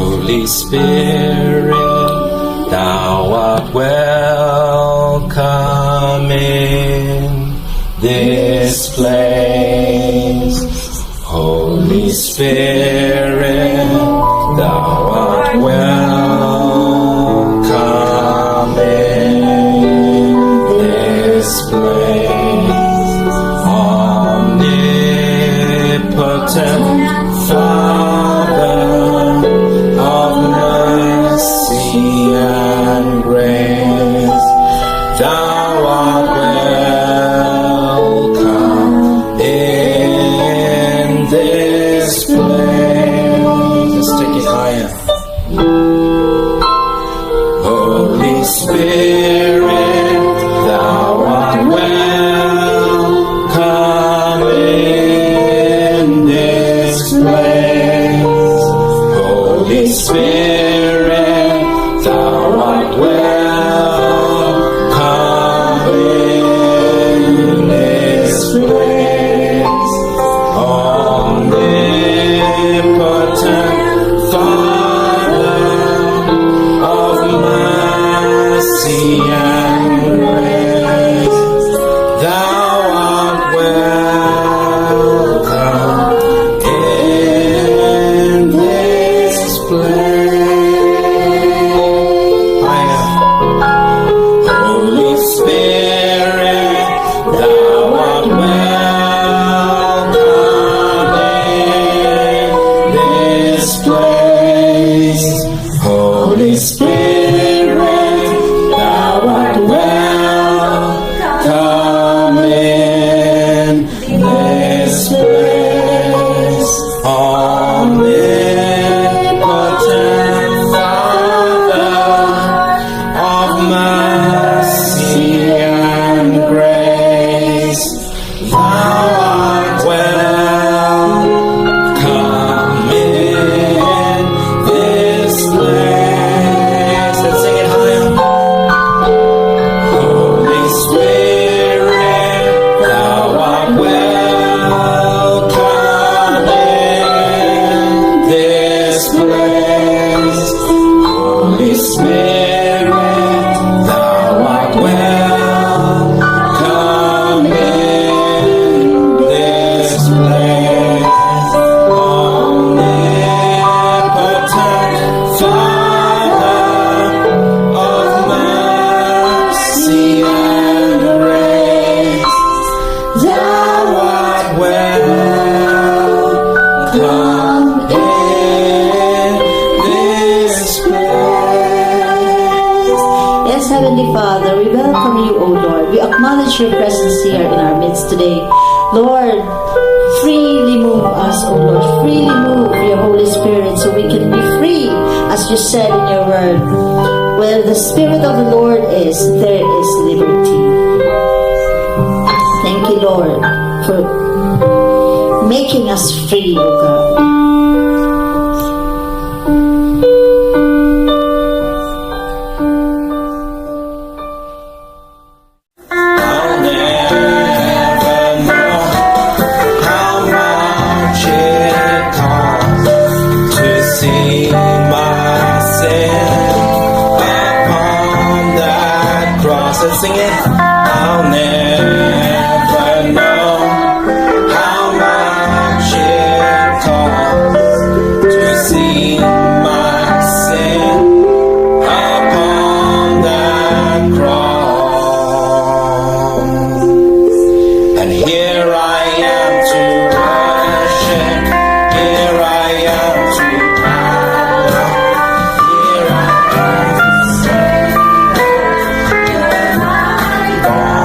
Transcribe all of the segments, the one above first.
Holy Spirit, thou art welcome in this place. Holy Spirit, thou art welcome in this place. Omnipotent Father of mercy and grace, thou art welcome in this place. Let's take it higher. Holy Spirit, thou art welcome in this place. Holy Spirit, thou art welcome in this place. Omnipotent Father of mercy and grace, thou art welcome in this place. Higher. Holy Spirit, thou art welcome in this place. Holy Spirit, thou art welcome in this place. Omnipotent Father of mercy and grace, thou art welcome in this place. Let's sing it higher. Holy Spirit, thou art welcome in this place. Holy Spirit, thou art welcome in this place. Omnipotent Father of mercy and grace, thou art welcome in this place. Yes, Heavenly Father, we welcome you, O Lord. We acknowledge your presence here in our midst today. Lord, freely move us, O Lord. Freely move your Holy Spirit so we can be free, as you said in your word. Where the Spirit of the Lord is, there is liberty. Thank you, Lord, for making us free, O God. I'll never know how much it costs to see my sin upon that cross. Let's sing it. I'll never know how much it costs to see my sin upon that cross. And here I am to worship, here I am to bow down, here I am to say, God.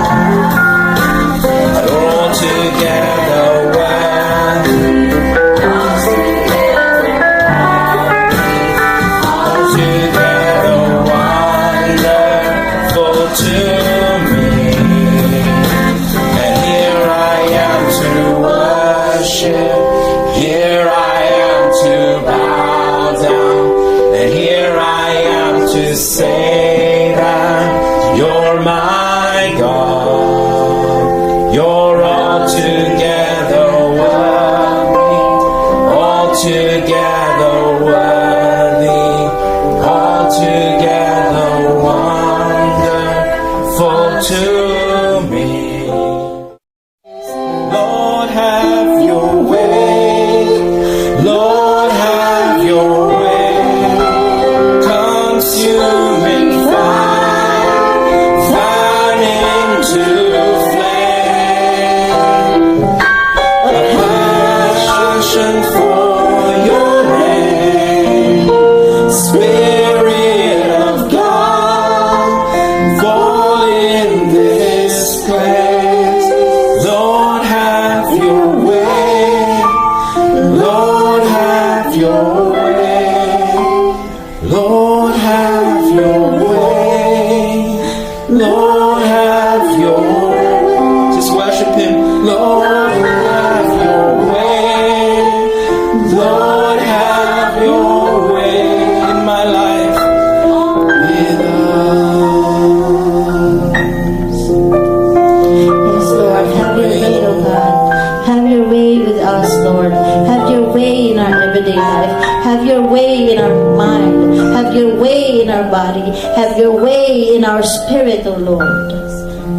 Have your way in our mind. Have your way in our body. Have your way in our spirit, O Lord.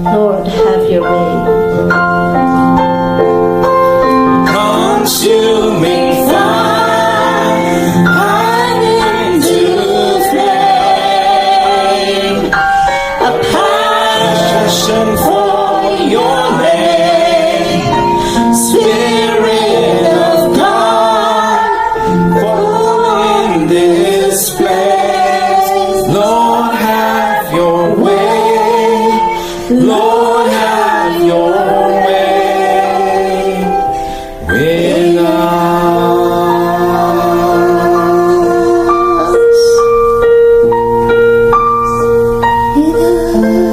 Lord, have your way. Consuming fire, into flame, a passion for your name, Spirit of God, fall in this place. Lord, have your way. Lord, have your way with us. With us.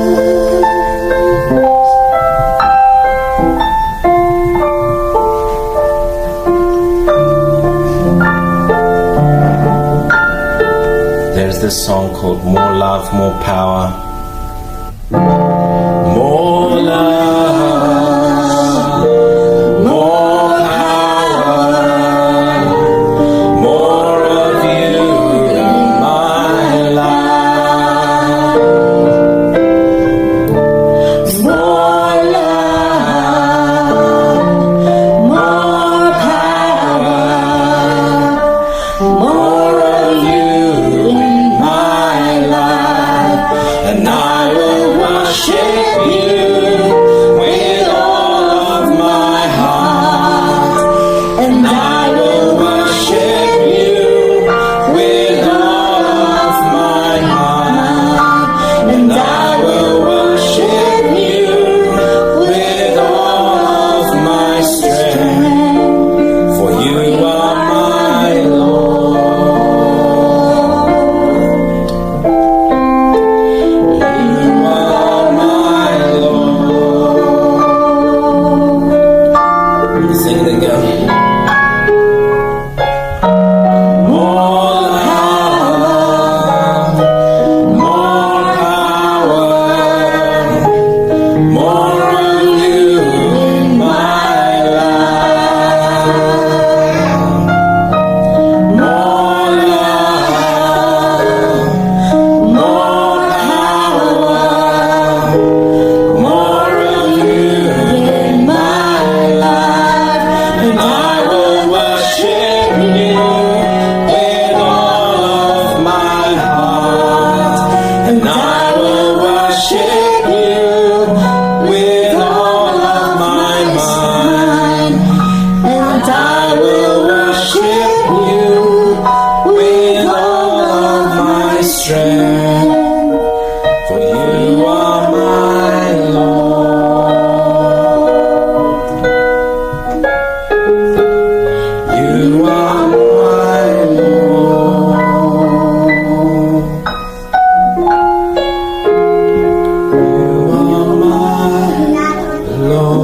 There's this song called "More Love, More Power." More love, more power, more of you in my life. More love, more power, more of you in my life, and I will worship you with all of my heart, And I will worship you with all of my heart, and I will worship you with all of my strength, for you are my Lord. You are my Lord. Sing it again. More love, more power, more of you in my life. More love, more power, more of you in my life, and I will worship you with all of my heart, and I will worship you with all of my mind, And I will worship you with all of my strength, for you are my Lord. You are my Lord. You are my Lord.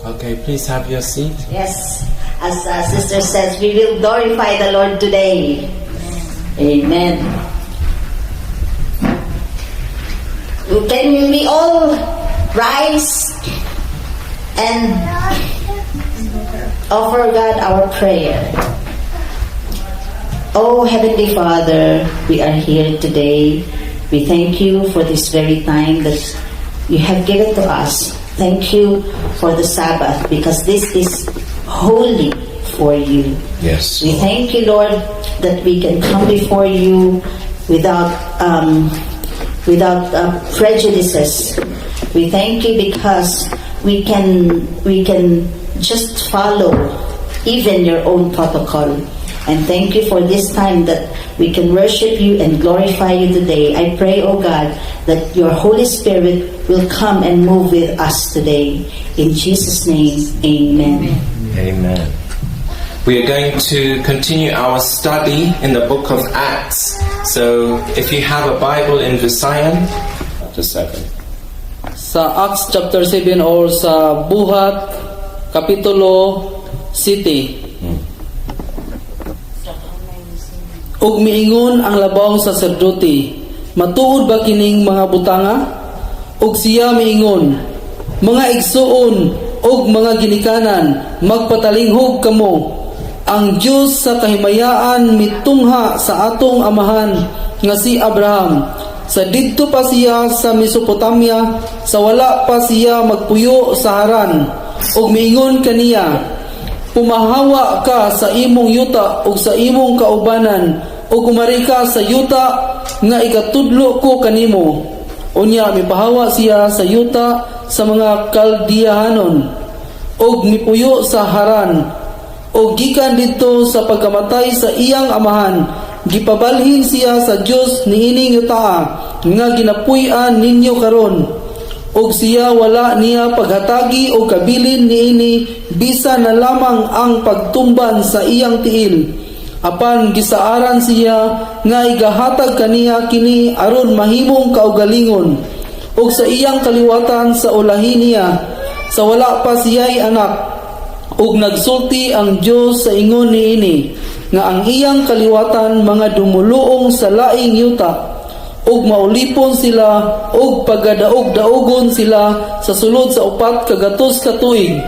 Okay, please have your seat. Yes, as Sister says, we will glorify the Lord today. Amen. Can we all rise and offer God our prayer? Oh, Heavenly Father, we are here today. We thank you for this very time that you have given to us. Thank you for the Sabbath because this is holy for you. We thank you, Lord, that we can come before you without prejudices. We thank you because we can just follow even your own protocol. And thank you for this time that we can worship you and glorify you today. I pray, oh God, that your Holy Spirit will come and move with us today. In Jesus' name, amen. Amen. We are going to continue our study in the book of Acts. So if you have a Bible in Visayan, chapter 7. Sa Acts chapter 7 or sa Buhat Kapitulo 7. Ug miingon ang labaw saserdote, "Matuod ba kining mga butanga?" Ug siya miingon, "Mga igsuon ug mga ginikanan, magpatalinghog kamo. Ang Dios sa kahimayaan mitungha sa atong amahan nga si Abraham sa didto pa siya sa Mesopotamia, sa wala pa siya magpuyo sa Haran, ug miingon kaniya, 'Pumahawa ka sa imong yuta ug sa imong kaubanan ug umari ka sa yuta nga igatudlo ko kanimo.' Unya mipahawa siya sa yuta sa mga Kaldiahanon ug mipuyo sa Haran. Ug gikan didto, sa pagkamatay sa iyang amahan, gipabalhin siya sa Dios niining yutaa nga ginapuy-an ninyo karon. Ug siya wala niya paghatagi og kabilin niini, bisan na lamang ang pagtumban sa iyang tiil. Apan gisaaran siya nga igahatag kaniya kini aron mahimong kaugalingon ug sa iyang kaliwatan sa ulahi niya, sa wala pa siya'y anak. Ug nagsulti ang Dios sa ingon niini nga ang iyang kaliwatan mga dumuluong sa laing yuta ug maulipon sila ug pagadaog-daogon sila sa sulod sa 400 ka tuig.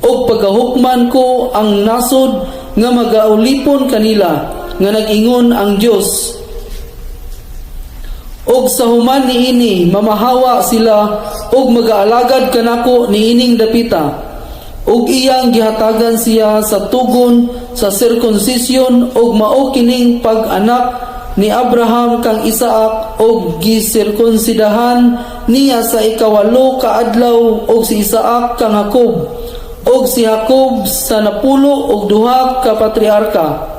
Ug pagahukman ko ang nasod nga magaulipon kanila, nga nag-ingon ang Dios. Ug sa human niini mamahawa sila ug magaalagad kanako niining dapita." Ug iyang gihatagan siya sa tugon sa circumcision, ug mao kining pag-anak ni Abraham kang Isaac, ug gisirkunsidahan niya sa 8 ka adlaw, ug si Isaac kang Jacob, ug si Jacob sa 12 ka patriarka.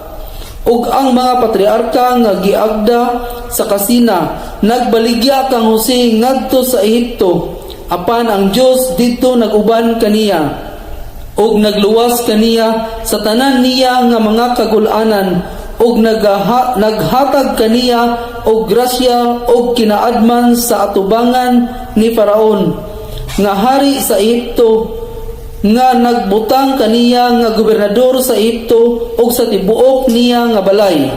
Ug ang mga patriarka nga giagda sa kasina nagbaligya kang Jose ngadto sa Ehipto. Apan ang Dios didto nag-uban kaniya ug nagluwas kaniya sa tanan niya nga mga kagul-anan ug naghatag kaniya og grasya ug kinaadman sa atubangan ni Faraon nga hari sa Ehipto, nga nagbutang kaniya nga gobernador sa Ehipto ug sa tibuok niya nga balay.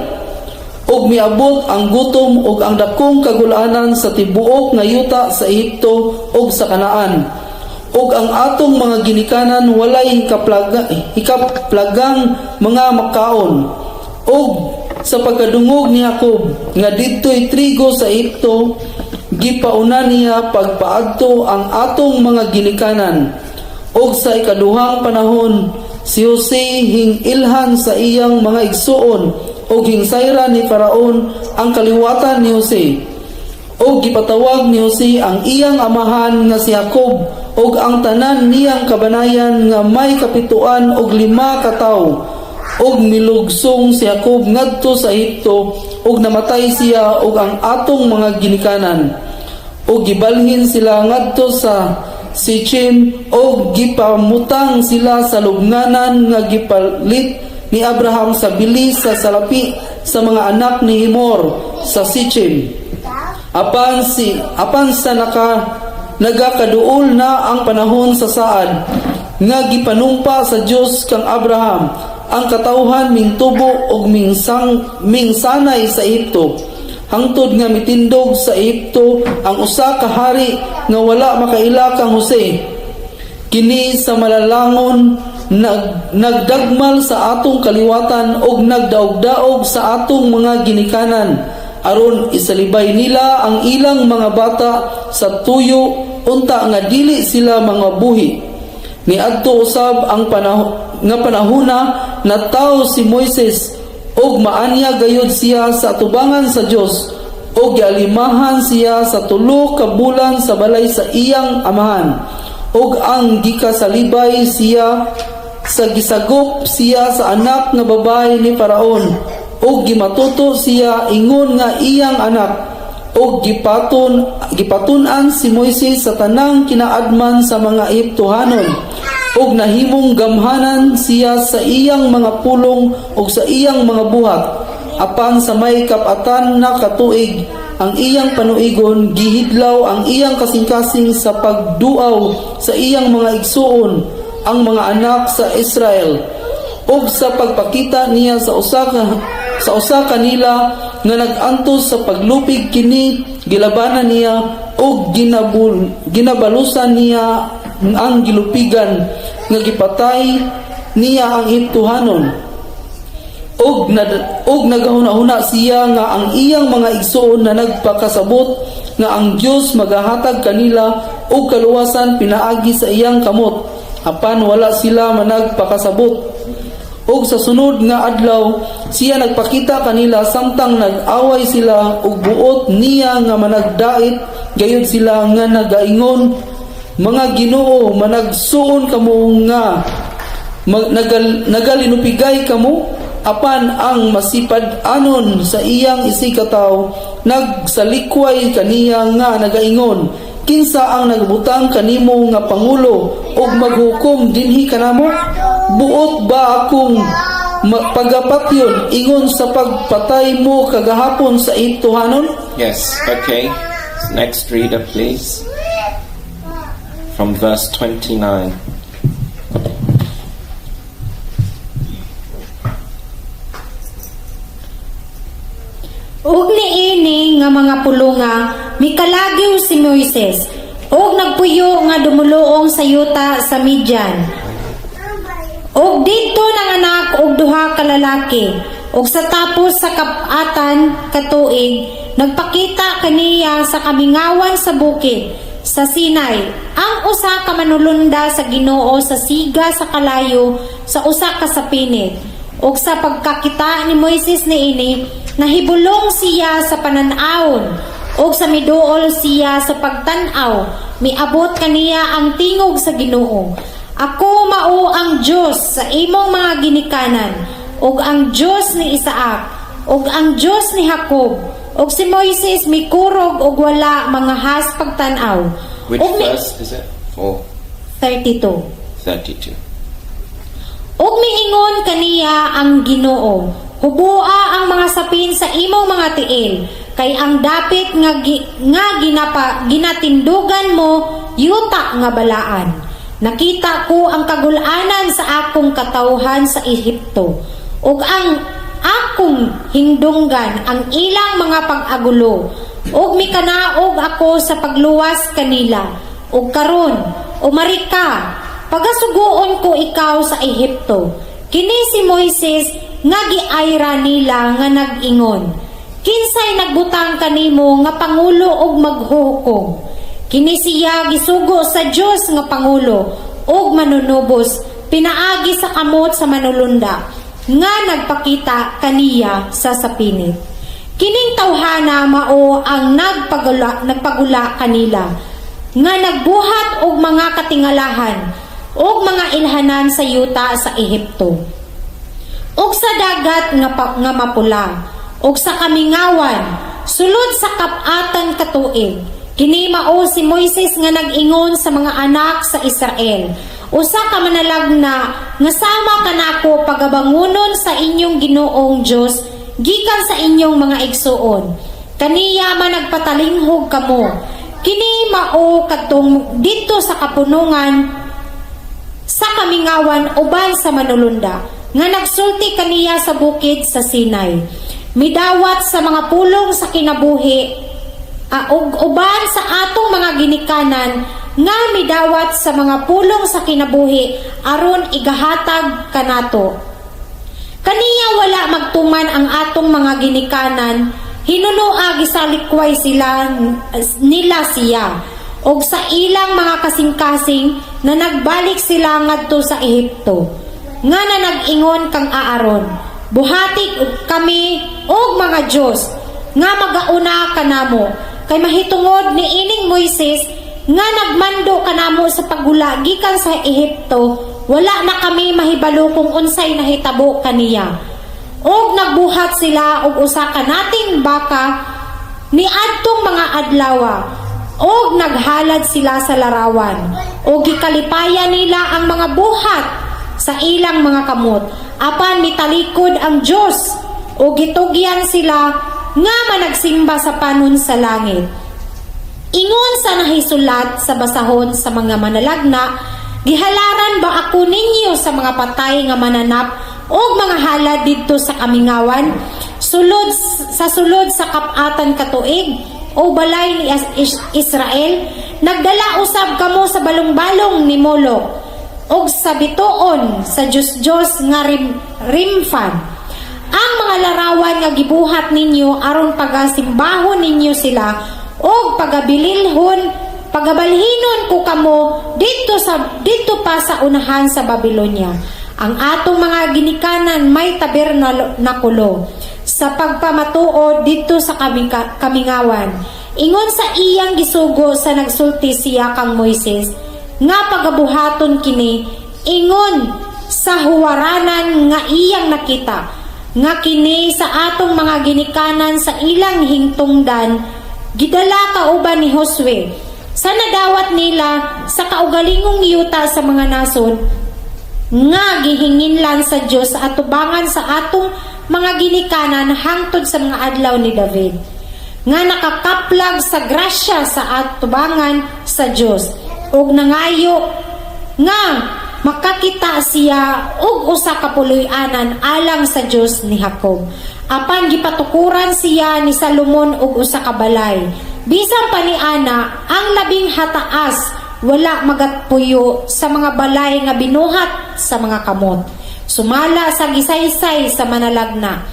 Ug miabot ang gutom ug ang dakong kagul-anan sa tibuok nga yuta sa Ehipto ug sa Kanaan. Ug ang atong mga ginikanan walay hikaplagang mga makaon. Ug sa pagkadungog ni Jacob nga didto'y trigo sa Ehipto, gipauna niya pagpaadto ang atong mga ginikanan. Ug sa ikaduhang panahon, si Jose hing-ilhan sa iyang mga igsuon, ug hingsayran ni Faraon ang kaliwatan ni Jose. Ug gipatawag ni Jose ang iyang amahan nga si Jacob ug ang tanan niyang kabanayan nga may 75 ka tawo. Ug milugsong si Jacob ngadto sa Ehipto, ug namatay siya ug ang atong mga ginikanan. Ug gibalhin sila ngadto sa Sichem ug gipamutang sila sa lubnganan nga gipalit ni Abraham sa bili sa salapi sa mga anak ni Hemor sa Sichem. Apan sa nagakaduol na ang panahon sa saad nga gipanumpa sa Dios kang Abraham, ang katawhan mingtubo og mingsanay sa Ehipto, hangtod nga mitindog sa Ehipto ang usa ka hari nga wala makaila kang Jose. Kini sa malalangon nagdagmal sa atong kaliwatan og nagdaog-daog sa atong mga ginikanan aron isalibay nila ang ilang mga bata sa tuyo unta nga dili sila mga buhi. Niadto usab ang nga panahona natawo si Moises ug maanya gayud siya sa atubangan sa Dios, ug gialimahan siya sa 3 ka bulan sa balay sa iyang amahan. Ug ang gikasalibay siya sa gisagop siya sa anak nga babae ni Faraon ug gimatuto siya ingon nga iyang anak. Ug gipatun-an si Moises sa tanang kinaadman sa mga Ehiptohanon ug nahimong gamhanan siya sa iyang mga pulong ug sa iyang mga buhat. Apan sa may kap-atan na katuig ang iyang panuigon, gihidlaw ang iyang kasing-kasing sa pagduaw sa iyang mga igsuon, ang mga anak sa Israel, ug sa pagpakita niya sa usa ka Sa usa kanila nga nag-antos sa paglupig kini, gilabanan niya ug ginabalusan niya ang gilupigan nga gipatay niya ang Ehiptohanon. Ug nagahuna-huna siya nga ang iyang mga igsoon na nagpakasabot nga ang Dios magahatag kanila og kaluwasan pinaagi sa iyang kamot, apan wala sila managpakasabot. Ug sa sunod nga adlaw siya nagpakita kanila samtang nag-away sila, ug buot niya nga managdait gayud sila nga nagaingon, "Mga Ginoo, managsuon kamo nga nagalinupigay kamo." Apan ang masipad-anon sa iyang isigkatawo nagsalikway kaniya nga nagaingon, "Kinsa ang nagbutang kanimo nga pangulo ug maghukom dinhi kanamo? Buot ba akong pagapatyon ingon sa pagpatay mo kagahapon sa Ehiptohanon?" Yes, okay. Next reader, please. From verse 29. Ug niini nga mga pulunga mikalagiw si Moises ug nagpuyo nga dumuluong sa yuta sa Midian. Ug didto nanganak og duha ka lalaki, ug sa tapos sa kap-atan ka tuig nagpakita kaniya sa kamingawan sa bukid sa Sinai ang usa ka manulunda sa Ginoo sa siga sa kalayo sa usa ka sapinit. Ug sa pagkakita ni Moises niini, nahibulong siya sa panan-awon, ug sa miduol siya sa pagtan-aw, miabot kaniya ang tingog sa Ginoo: "Ako mao ang Dios sa imong mga ginikanan, ug ang Dios ni Isaac, ug ang Dios ni Jacob." Ug si Moises mikurog ug wala mangahas pagtan-aw. Which Ug verse is it? 4. 32. 32. Ug miingon kaniya ang Ginoo, "Hubua ang mga sapin sa imong mga tiil, kay ang dapit nga ginatindugan mo yuta nga balaan. Nakita ko ang kagul-anan sa akong katawhan sa Ehipto, ug ang akong hindunggan ang ilang mga pag-agulo, ug mikanaog ako sa pagluwas kanila. Ug karon, umari ka, pagasuguon ko ikaw sa Ehipto." Kini si Moises nga giayra nila nga nag-ingon, "Kinsay nagbutang kanimo nga pangulo ug maghuhukom?" Kini siya gisugo sa Dios nga pangulo ug manunubos pinaagi sa kamot sa manulunda nga nagpakita kaniya sa sapinit. Kining tawhana mao ang nagpagula kanila nga nagbuhat og mga katingalahan ug mga ilhanan sa yuta sa Ehipto ug sa Dagat nga Mapula ug sa kamingawan sulod sa kap-atan ka tuig. Kini mao si Moises nga nag-ingon sa mga anak sa Israel, "Usa ka manalagna nga sama kanako pagabangunon sa inyong Ginoong Dios gikan sa inyong mga igsuon. Kaniya man nagpatalinghog kamo. Kini mao kadtong didto sa kapunungan sa kamingawan uban sa manulunda nga nagsulti kaniya sa bukid sa Sinai. Midawat sa mga pulong sa kinabuhi ug uban sa atong mga ginikanan nga midawat sa mga pulong sa kinabuhi aron igahatag kanato. Kaniya wala magtuman ang atong mga ginikanan, hinunoa gisalikway sila nila siya og sa ilang mga kasing-kasing na nagbalik sila ngadto sa Ehipto. Nga na nag-ingon kang Aaron, 'Buhati kami og mga Dios nga magauna kanamo, kay mahitungod ni ining Moises nga nagmando kanamo sa paggula gikan sa Ehipto, wala na kami mahibalo kung unsay nahitabo kaniya.' Og nagbuhat sila og usa ka nating baka niadtong mga adlawa, og naghalad sila sa larawan, og gikalipayan nila ang mga buhat sa ilang mga kamot. Apan mitalikod ang Dios og gitugyan sila nga managsimba sa panon sa langit. Ingon sa nahisulat sa basahon sa mga manalagna, 'Gihalaran ba ako ninyo sa mga patay nga mananap og mga halad didto sa kamingawan?' Sulod sa sulod sa kap-atan ka tuig, o balay ni Israel, nagdala usab kamo sa balong-balong ni Moloch ug sa bituon sa Diyos-Diyos nga Rimfan. Ang mga larawan nga gibuhat ninyo aron pagasimbahon ninyo sila ug pagabililhon, pagabalhinon ko kamo didto pa sa unahan sa Babylonia. Ang atong mga ginikanan may tabernakulo sa pagpamatuod didto sa kamingawan. Ingon sa iyang gisugo sa nagsulti siya kang Moises nga pagabuhaton kini ingon sa huwaranan nga iyang nakita, nga kini sa atong mga ginikanan sa ilang hingtungdan gidala kauban ni Josue sa nadawat nila sa kaugalingong yuta sa mga nasod nga gihinginlan sa Dios sa atubangan sa atong mga ginikanan hangtod sa mga adlaw ni David, nga nakakaplag sa grasya sa atubangan sa Dios ug nangayo nga makakita siya og usa ka puloy-anan alang sa Dios ni Jacob. Apan gipatukuran siya ni Salomon og usa ka balay. Bisan pa ni ana, ang Labing Hataas wala magatpuyo sa mga balay nga binuhat sa mga kamot, sumala sa gisaysay sa manalagna.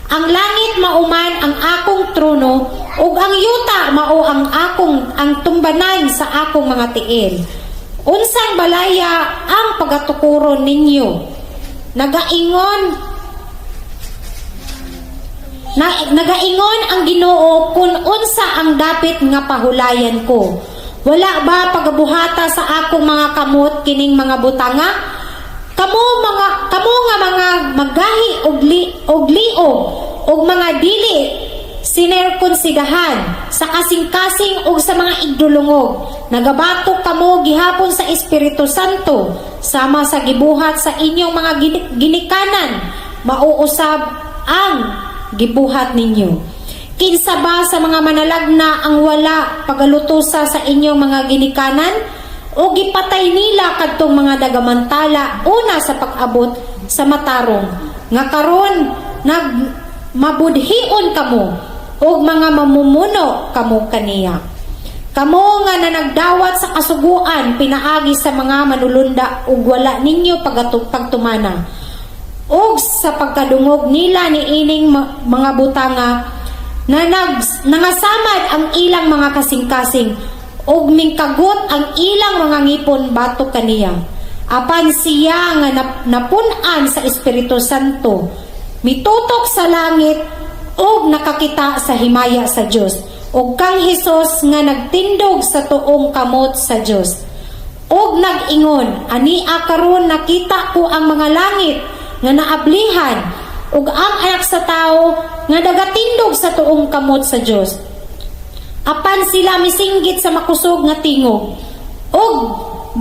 Ang langit mauman ang akong trono ug ang yuta mao ang tumbanan sa akong mga tiil. Unsang balaya ang pagatukuron ninyo? Nagaingon ang Ginoo kung unsa ang dapit nga pahulayan ko. Wala ba pagabuhata sa akong mga kamot kining mga butanga? Kamo nga mga magahi og liog og mga dili sinerkonsidahan sa kasing-kasing ug sa mga igdulungog, nagabatok kamo gihapon sa Espiritu Santo sama sa gibuhat sa inyong mga ginikanan, mauusab ang gibuhat ninyo. Kinsa ba sa mga manalagna ang wala pagalutosa sa inyong mga ginikanan? O gipatay nila kadtong mga nagamantala una sa pag-abot sa matarong nga karon nag mabudhion kamo og mga mamumuno kamo kaniya. Kamo nga nanagdawat sa kasuguan pinaagi sa mga manulunda ug wala ninyo pagtumana. Ug sa pagkadungog nila ni ining mga butanga na nangasamad ang ilang mga kasing-kasing ug mingkagot ang ilang mga ngipon batok kaniya. Apan siya nga napun-an sa Espiritu Santo mitutok sa langit ug nakakita sa himaya sa Dios ug kang Hesus nga nagtindog sa tuong kamot sa Dios ug nag-ingon, "Ania karon nakita ko ang mga langit nga naablihan ug ang Anak sa Tawo nga nagatindog sa tuong kamot sa Dios." Apan sila misinggit sa makusog nga tingog ug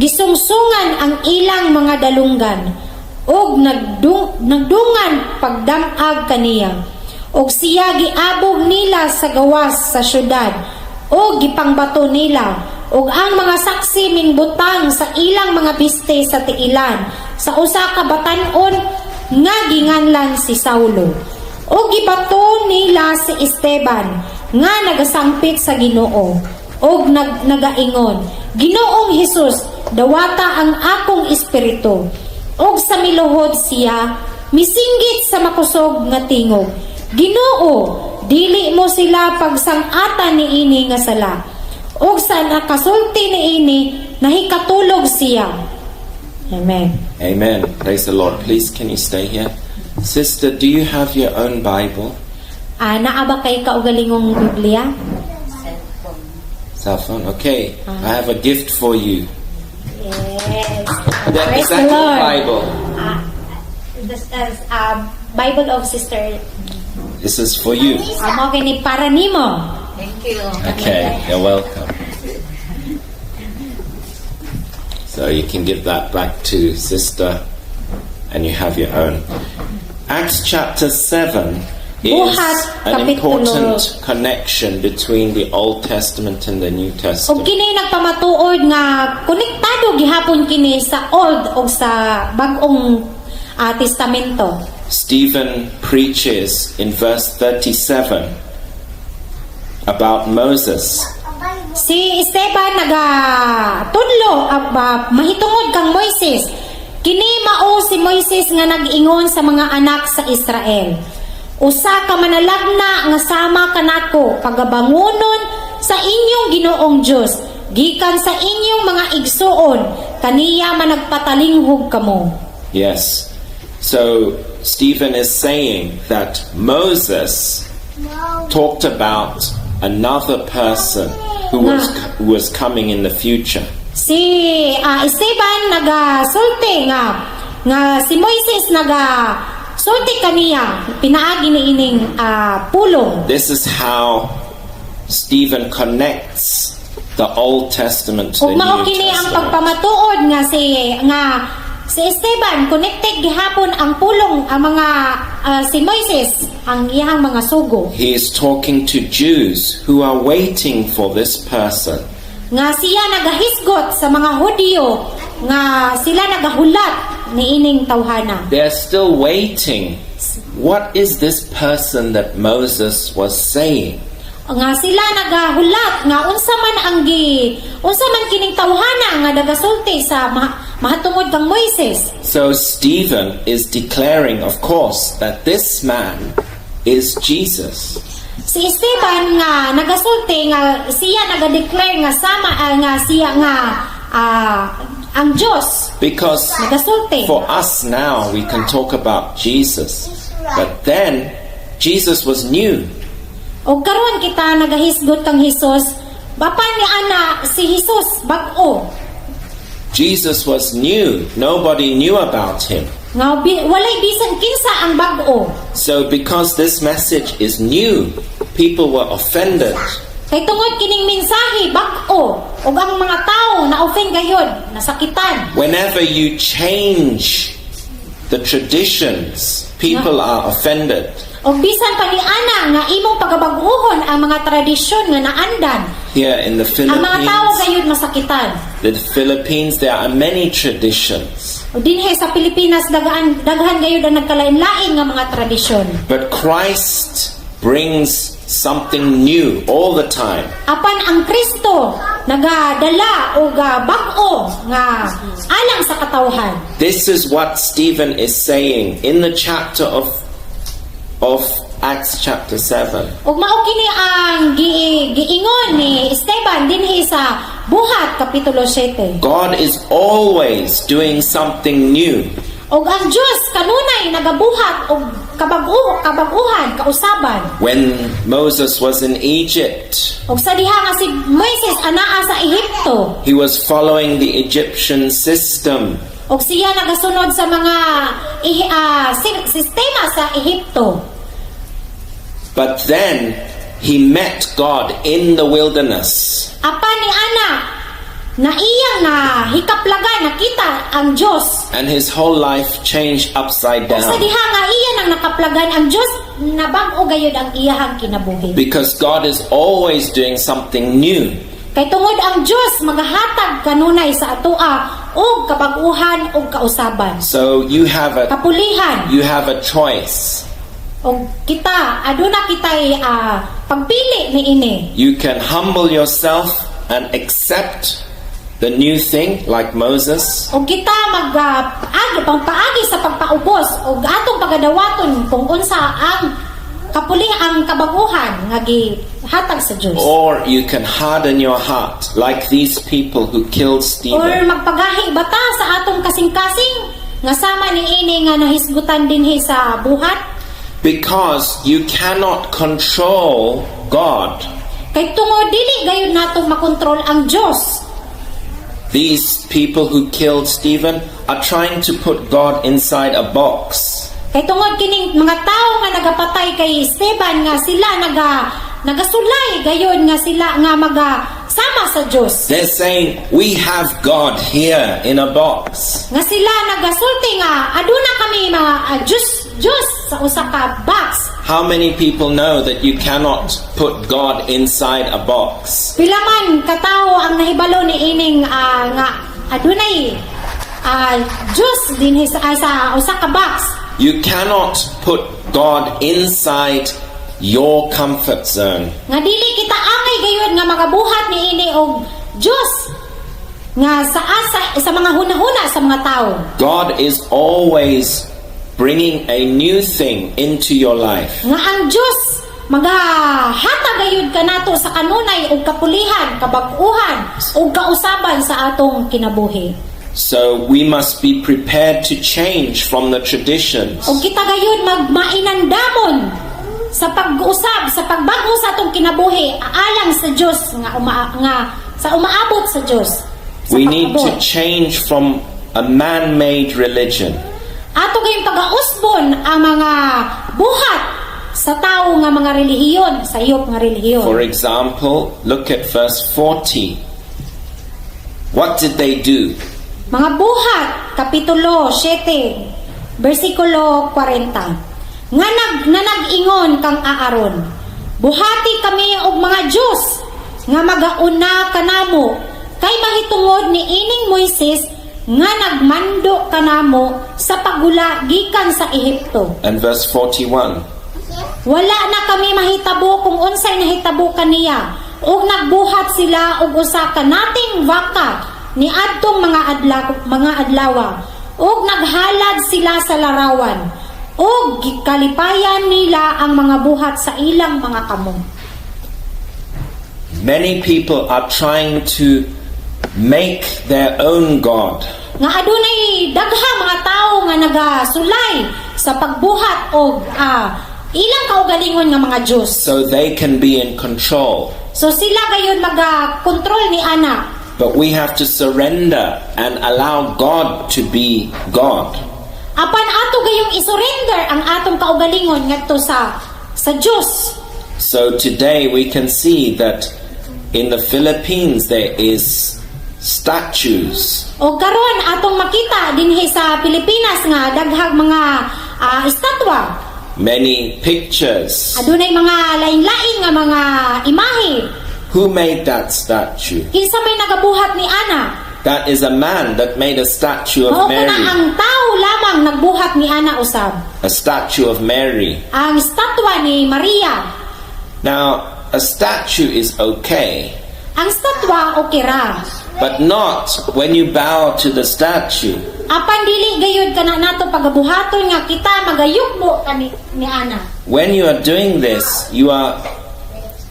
gisungsungan ang ilang mga dalunggan ug nagdungan pagdamag kaniya. Ug siya giabog nila sa gawas sa syudad ug gipangbato nila, ug ang mga saksi mingbutang sa ilang mga biste sa tiilan sa usa ka batan-on nga ginganlan si Saulo. Ug gibato nila si Esteban nga nagasangpit sa Ginoo ug nagaingon, "Ginoong Hesus, dawata ang akong espiritu." Ug sa miluhod siya, misinggit sa makusog nga tingog, "Ginoo, dili mo sila pagsang-atan niini nga sala." Ug sa nakasulti niini, nahikatulog siya. Amen. Amen. Praise the Lord. Please, can you stay here? Sister, do you have your own Bible? Naa ba kay kaugalingong Biblia? Cell phone. Okay. I have a gift for you. Yes. Is Praise that the your Lord. Bible? This is Bible of Sister. This is for you. Mao kini para nimo. Thank you. Okay, you're welcome. So you can give that back to Sister and you have your own. Acts chapter 7 is Buhat, an kapitulo. Important connection between the Old Testament and the New Ug Testament. Kini nagpamatuod nga konektado gihapon kini sa Old ug sa Bag-ong Testamento. Stephen preaches in verse 37 about Moses. Si Esteban nagatudlo mahitungod kang Moises. Kini mao si Moises nga nag-ingon sa mga anak sa Israel: "Usa ka manalagna nga sama kanako pagabangunon sa inyong Ginoong Dios gikan sa inyong mga igsuon, kaniya managpatalinghog kamo." Yes. So Stephen is saying that Moses talked about another person who was coming in the future. Si Esteban nagasulti nga si Moises naga sulti kaniya pinaagi ni ining pulong. This is how Stephen connects the Old Testament to Ug the mao New kini ang Testament. Pagpamatuod nga si Esteban connected gihapon ang pulong, ang mga si Moises, ang iyang mga sugo. He is talking to Jews who are waiting for this person. Nga siya nagahisgot sa mga Hudyo nga sila nagahulat niining tawhana. They're still waiting. What is this person that Moses was saying? Nga sila nagahulat nga unsa man kining tawhana nga nagasulti sa mahatungod kang Moises. So Stephen is declaring, of course, that this man is Jesus. Si Esteban nga nagasulti nga siya nagadeclare nga sama nga siya nga ang Dios Because nagasulti. For us now, we can talk about Jesus. But then, Jesus was new. Og karon kita nagahisgot kang Hesus, bapan ni ana si Hesus bag-o. Jesus was new. Nobody knew about him. Nga walay bisan kinsa ang bag-o. So, because this message is new, people were offended. Kay tungod kining mensahe bag-o ug ang mga tawo na offend gayod, nasakitan. Whenever you change the traditions, people are offended. Og bisan pa ni ana nga imong pagabag-uhon ang mga tradisyon nga naandan, Here in the ang mga tawo Philippines, gayud masakitan. The Philippines, there are many traditions. O dinhi sa Pilipinas daghan gayud ang nagkalain-lain nga mga tradisyon. But Christ brings something new all the time. Apan ang Kristo nagadala og bag-o nga alang sa katawhan. This is what Stephen is saying in the chapter of Acts chapter 7. Ug mao kini ang giingon ni Esteban dinhi sa Buhat kapitulo 7. God is always doing something new. Ug ang Dios kanunay nagabuhat og kabag-uhan, kausaban. When Moses was in Egypt, Ug sa diha nga si Moises anaa sa Ehipto, he was following the Egyptian system. Ug siya nagasunod sa mga sistema sa Ehipto. But then he met God in the wilderness. Apan ni ana na iyang na hikaplagan nakita ang Dios. And his whole life changed upside Ug sa down. diha nga iya nang nakaplagan ang Dios, nabag-o gayud ang iyahang kinabuhi. Because God is always doing something new. Kay tungod ang Dios magahatag kanunay sa atoa og kabag-uhan og kausaban. So you have a Kapulihan. You have a choice. Og kita aduna kitay pagpili niini. You can humble yourself and accept the new thing like Moses, Og kita mag agi pangpaagi sa pagpaubos og atong pagadawaton kung unsa ang kapuli ang kabaguhan nga gihatag sa Dios. Or you can harden your heart like these people who killed Or Stephen. Magpagahi bata sa atong kasing-kasing nga sama niini nga nahisgutan dinhi sa Buhat. Because you cannot control God. Kay tungod dili gayud nato makontrol ang Dios. These people who killed Stephen are trying to put God inside a box. Kay tungod kining mga tawo nga nagapatay kay Esteban nga sila nagasulay gayon nga sila nga maga sama sa Dios. They're saying, "We have God here in a box." Nga sila nagasulti nga aduna kami mga Dios Dios sa usa ka box. How many people know that you cannot put God inside a box? Pila man katawo ang nahibalo ni ining nga adunay Dios dinhi sa usa ka box? You cannot put God inside your comfort zone. Nga dili kita angay gayud nga makabuhat niini og Dios nga sa asa sa mga hunahuna sa mga tao. God is always bringing a new thing into your life. Nga ang Dios magahatag gayud kanato sa kanunay og kapulihan, kabag-uhan ug kausaban sa atong kinabuhi. So we must be prepared to change from the traditions. Ug kita gayud magmainandamon sa pag-usab, sa pagbag-o sa atong kinabuhi alang sa Dios nga sa umaabot sa Dios. Sa We need to pag-abot. Change from a man-made religion Ato gayong pagausbon ang mga buhat sa tao nga mga relihiyon, sa sayop nga relihiyon. For example, look at verse 40. What did they do? Mga Buhat, Kapitulo 7, versikulo 40. Nga na nag-ingon kang Aaron, "Buhati kami og mga Diyos nga magauna kanamo, kay mahitungod ni ining Moises nga nagmando kanamo sa paghula gikan sa Ehipto." And verse 41. Wala na kami mahitabo kung unsay nahitabo kaniya. Ug nagbuhat sila og usa ka nating baka ni adtong mga adlawa. Ug naghalad sila sa larawan. Ug kalipayan nila ang mga buhat sa ilang mga kamot. Many people are trying to make their own God. Nga adunay daghang mga tawo nga nagasulay sa pagbuhat og ilang kaugalingon nga mga Diyos. So they can be in control. So sila gayon maga-kontrol ni ana. But we have to surrender and allow God to be God. Apan ato gayong isurrender ang atong kaugalingon ngadto sa Dios. So today we can see that in the Philippines there is statues. O karon atong makita dinhi sa Pilipinas nga daghang mga estatwa. Many pictures. Adunay mga lain-lain nga mga imahe. Who made that statue? Kinsa may nagabuhat ni ana? That is a man that made a statue of Mao kuna Mary. Ang tao lamang nagbuhat ni ana usab. A statue of Mary. Ang estatwa ni Maria. Now, a statue is okay, Ang estatwa okay ra. But not when you bow to the statue. Apan dili gayud kana nato pagabuhaton nga kita magayugbo kani ni ana. When you are doing this, you are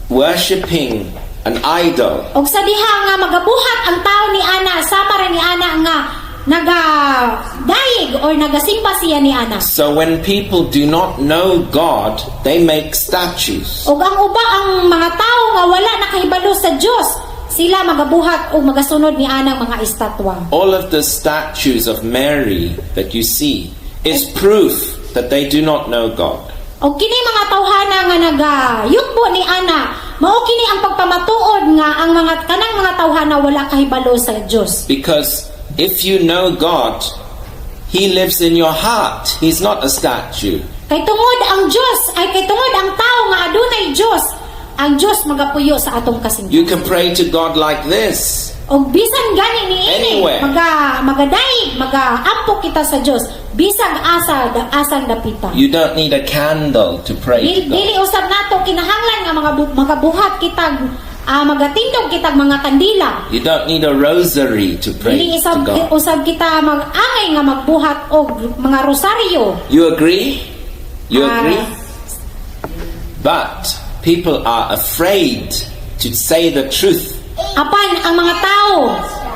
worshipping an idol. Og sa diha nga magabuhat ang tao ni ana, sama ra ni ana nga nagadayeg or nagasimba siya ni ana. So when people do not know God, they make statues. Og ang uba ang mga tao nga wala nakahibalo sa Dios, sila magabuhat og magasunod ni anang mga estatwa. All of the statues of Mary that you see is proof that they do not know God. Og kini mga tawhana nga nagayugbo ni ana, mao kini ang pagpamatuod nga ang mga kanang mga tawhana wala kahibalo sa Dios. Because if you know God, He lives in your heart. He's not a statue. Kay tungod ang Dios ay kay tungod ang tao nga adunay Dios, ang Dios magapuyo sa atong kasing. You can pray to God like this. Og bisan gani niini Anywhere. Magadaig, magaampo kita sa Dios bisag asa da, asang dapita. You don't need a candle to pray to Dili God. Usab nato kinahanglan nga mga magabuhat kitag magatindog kitag mga kandila. You don't need a rosary to pray Dili to usab God. Usab kita mag-angay nga magbuhat og mga rosaryo. You agree? You Ah. agree? But people are afraid to say the truth. Apan ang mga tao,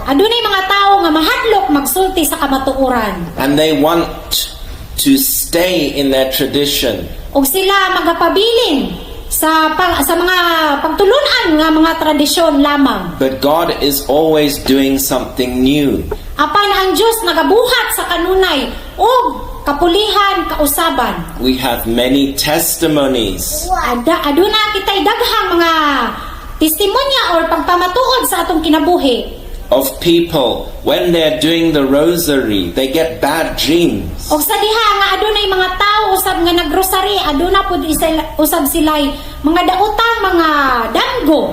adunay mga tao nga mahadlok magsulti sa kamatuoran. And they want to stay in their tradition. Og sila magapabilin sa mga pagtulunan nga mga tradisyon lamang. But God is always doing something new. Apan ang Dios nagabuhat sa kanunay og kapulihan kausaban. We have many testimonies Aduna kitay daghang mga testimonya or pagpamatuod sa atong kinabuhi of people, when they're doing the rosary, they get bad dreams. Og sa diha nga adunay mga tawo usab nga nagrosary, aduna pud usab sila'y mga daotang mga damgo.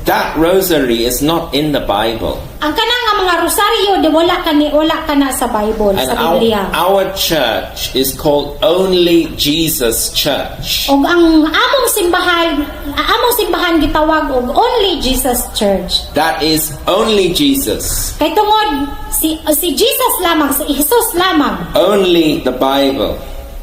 That rosary is not in the Bible. Ang kana nga mga rosaryo di wala kana sa Bible, And sa Biblia. our church is called Only Jesus Church. Og ang among simbahan gitawag og Only Jesus Church. That is only Jesus, Kay tungod si Jesus lamang, si Jesus lamang only the Bible,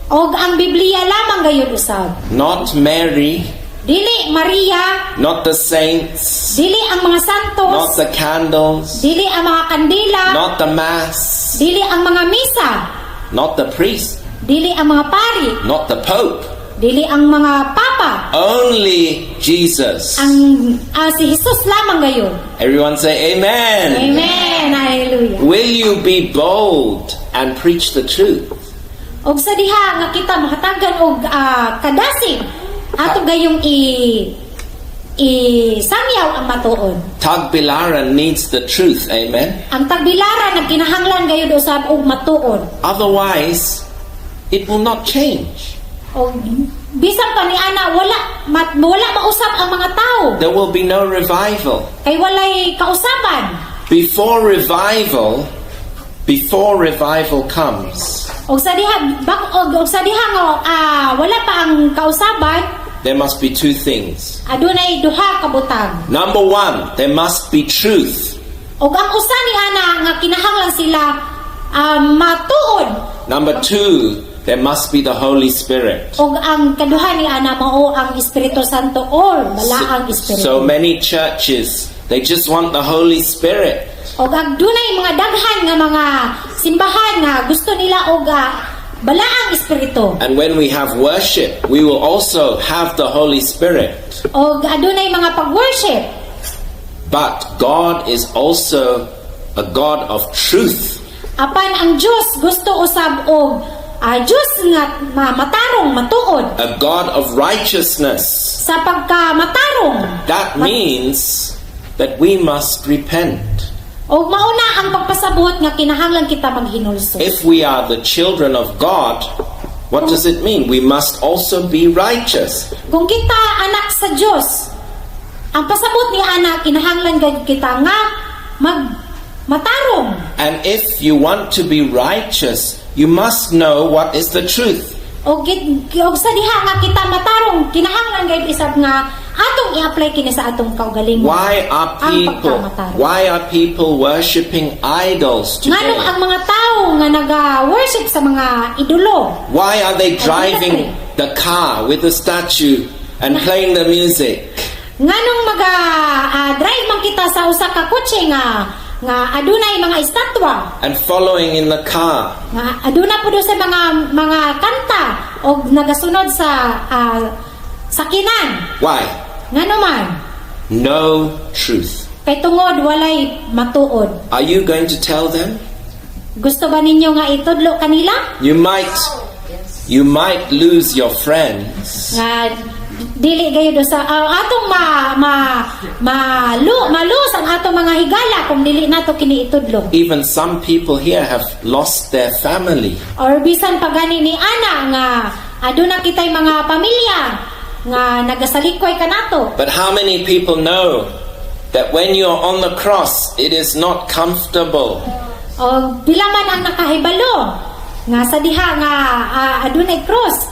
og ang Biblia lamang gayud usab. Not Mary, Dili Maria, not the saints, dili ang mga santos, not the candles, dili ang mga kandila, not the Mass, dili ang mga misa, not the priest, dili ang mga pari, not the Pope. Dili ang mga papa. Only Jesus. Ang si Jesus lamang gayud. Everyone say amen. Amen. Hallelujah. Will you be bold and preach the truth? Og sa diha nga kita mahatagan og kadasig ato gayong i sangyaw ang matuod. Tagbilaran needs the truth, amen? Ang Tagbilaran nagkinahanglan gayud usab og matuod. Otherwise, it will not change. Og bisan pa ni ana wala mausab ang mga tao There will be no revival. Kay walay kausaban. Before revival comes, Og sa diha nga wala pa ang kausaban, there must be two things. Adunay duha ka butang. Number one, there must be truth. Og ang usa ni ana nga kinahanglan sila matuod. Number two, there must be the Holy Spirit. Og ang kaduha ni ana mao ang Espiritu Santo or Balaang Espiritu. So many churches, they just want the Holy Spirit. Og ang dunay mga daghan nga mga simbahan nga gusto nila og Balaang Espiritu. And when we have worship, we will also have the Holy Spirit. Og adunay mga pag-worship. But God is also a God of truth. Apan ang Dios gusto usab og Dios nga matarong, matuod. A God of righteousness. Sa pagka matarong. That means that we must repent. Og mauna ang pagpasabot nga kinahanglan kita maghinulsol. If we are the children of God, what does it mean? We must also be righteous. Kung kita anak sa Dios, ang pasabot ni ana kinahanglan gayud kita nga mag matarong. And if you want to be righteous, you must know what is the truth. Og sa diha nga kita matarong, kinahanglan gayud isab nga atong i-apply kini sa atong kaugalingon. Why are Ang people pagkamatarong. Why are people worshiping idols Nganong today? ang mga tao nga naga-worship sa mga idolo? Why are they driving the car with the statue and playing the music? Nganong maga drive man kita sa usa ka kotse nga adunay mga estatwa And following in the car? Nga aduna pud sa mga kanta og nagasunod sa sakinan? Why? Ngano man? No truth. Kay tungod walay matuod. Are you going to tell them? Gusto ba ninyo nga itudlo kanila? You might lose your friends. Nga dili gayud sa atong ma ma malu malus ang atong mga higala kung dili nato kini itudlo. Even some people here have lost their family. Or bisan pa gani ni ana nga aduna kitay mga pamilya nga nagasalikway kanato. But how many people know that when you're on the cross, it is not comfortable? O pila man ang nakahibalo nga sa diha nga adunay cross?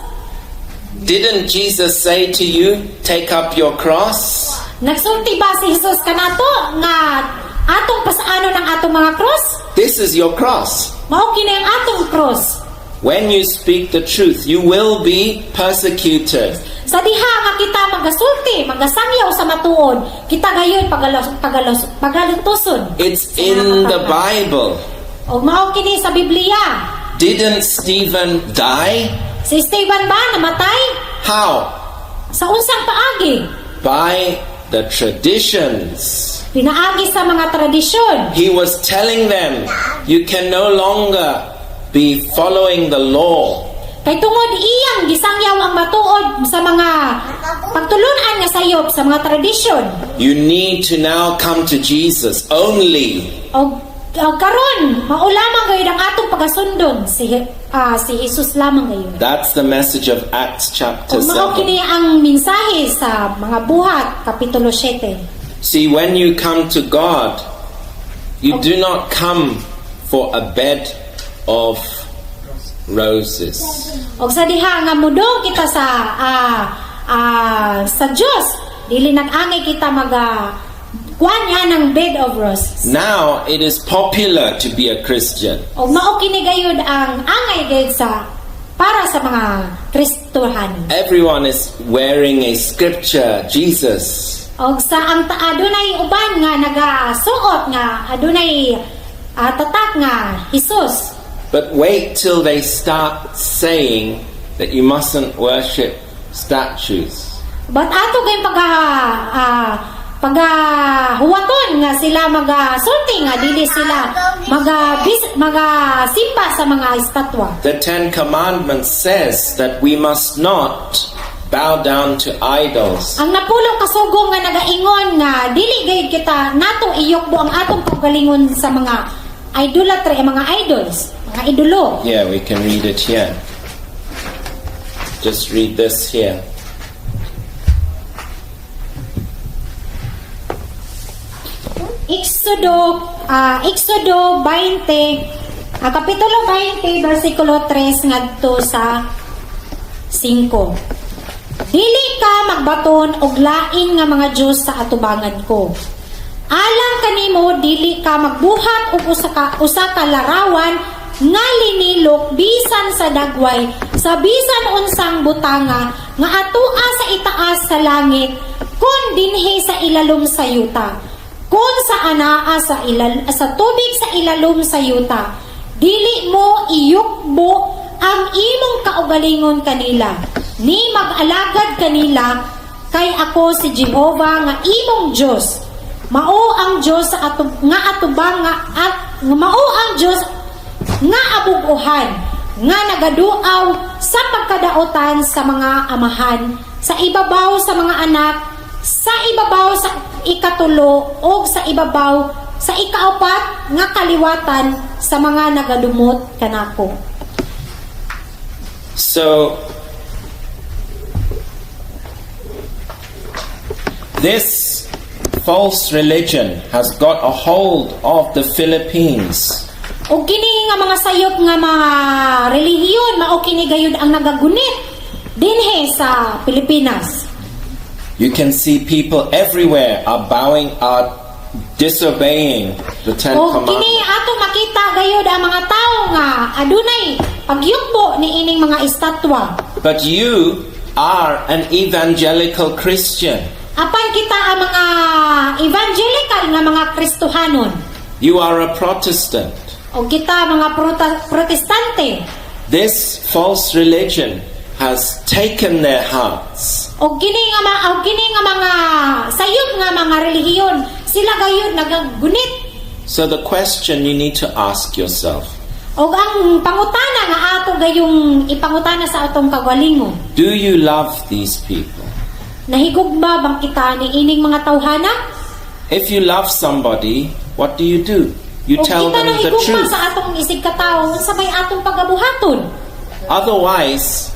Didn't Jesus say to you, "Take up your cross"? Nagsulti ba si Jesus kanato nga atong pasaanon ang atong mga cross? This is your cross. Mao kini ang atong cross. When you speak the truth, you will be persecuted. Sa diha nga kita magasulti, magasangyaw sa matuod, kita gayon pagalos pagalos pagalutuson. It's in the Bible. O mao kini sa Biblia. Didn't Stephen die? Si Stephen ba namatay? How? Sa unsang paagi? By the traditions. Pinaagi sa mga tradisyon. He was telling them, "You can no longer be following the law." Kay tungod iyang gisangyaw ang matuod sa mga pagtulunan nga sayop sa mga tradisyon. You need to now come to Jesus only. Og karon mao lamang gayud ang atong pagasundon si Jesus lamang gayud. That's the message of Acts chapter Ug mao 7. kini ang mensahe sa mga Buhat kapitulo 7. See, when you come to God, you do not come for a bed of roses. Og sa diha nga mudong kita sa Dios, dili nag-angay kita maga kuan nga ng bed of roses. Now it is popular to be a Christian. Og mao kini gayud ang angay gayud sa para sa mga Kristohanon. Everyone is wearing a scripture, Jesus. Og sa ang adunay uban nga nagasuot nga adunay tatak nga Hesus. But wait till they start saying that you mustn't worship statues. But ato kay pagka huwaton nga sila magasulti nga dili sila magasimba sa mga estatwa. The Ten Commandments says that we must not bow down to idols. Ang napulo kasugo nga nagaingon nga dili gayud kita nato iyukbo ang atong kaugalingon sa mga idolatry, mga idols, mga idolo. Here, we can read it here. Just read this here. Exodo 20, Kapitulo 20, versikulo 3 ngadto sa 5. Dili ka magbaton og lain nga mga Dios sa atubangan ko. Alang kanimo, dili ka magbuhat og usa ka larawan nga linilok bisan sa dagway sa bisan unsang butanga nga atoa sa itaas sa langit kon dinhi sa ilalom sa yuta kon sa anaa sa tubig sa ilalom sa yuta. Dili mo iyukbo ang imong kaugalingon kanila ni mag-alagad kanila, kay ako si Jehova nga imong Dios, mao ang Dios sa nga atubang nga at mao ang Dios nga abug-ohan nga nagaduaw sa pagkadaotan sa mga amahan sa ibabaw sa mga anak, sa ibabaw sa ikatulo o sa ibabaw sa ikaapat nga kaliwatan sa mga nagadumot kanako. So, this false religion has got a hold of the Philippines. Og kini nga mga sayop nga mga relihiyon, mao kini gayud ang nagagunit dinhi sa Pilipinas. You can see people everywhere are bowing, are disobeying the Ten Og kini Commandments. ato makita gayud ang mga tawo nga adunay pagyukbo ni ining mga estatwa. But you are an evangelical Christian. Apan kita ang mga evangelical nga mga Kristohanon. You are a Protestant. O kita mga Protestante. This false religion has taken their hearts. O kini nga mga sayop nga mga relihiyon, sila gayud nagagunit. So the question you need to ask yourself, Og ang pangutana nga ato gayong ipangutana sa atong kagalingon, do you love these people? Nahigugma bang kita ni ining mga tawhana? If you love somebody, what do you do? You Og tell kita them the nahigugma truth. sa atong isig katawo, unsa may atong pagabuhaton? Otherwise,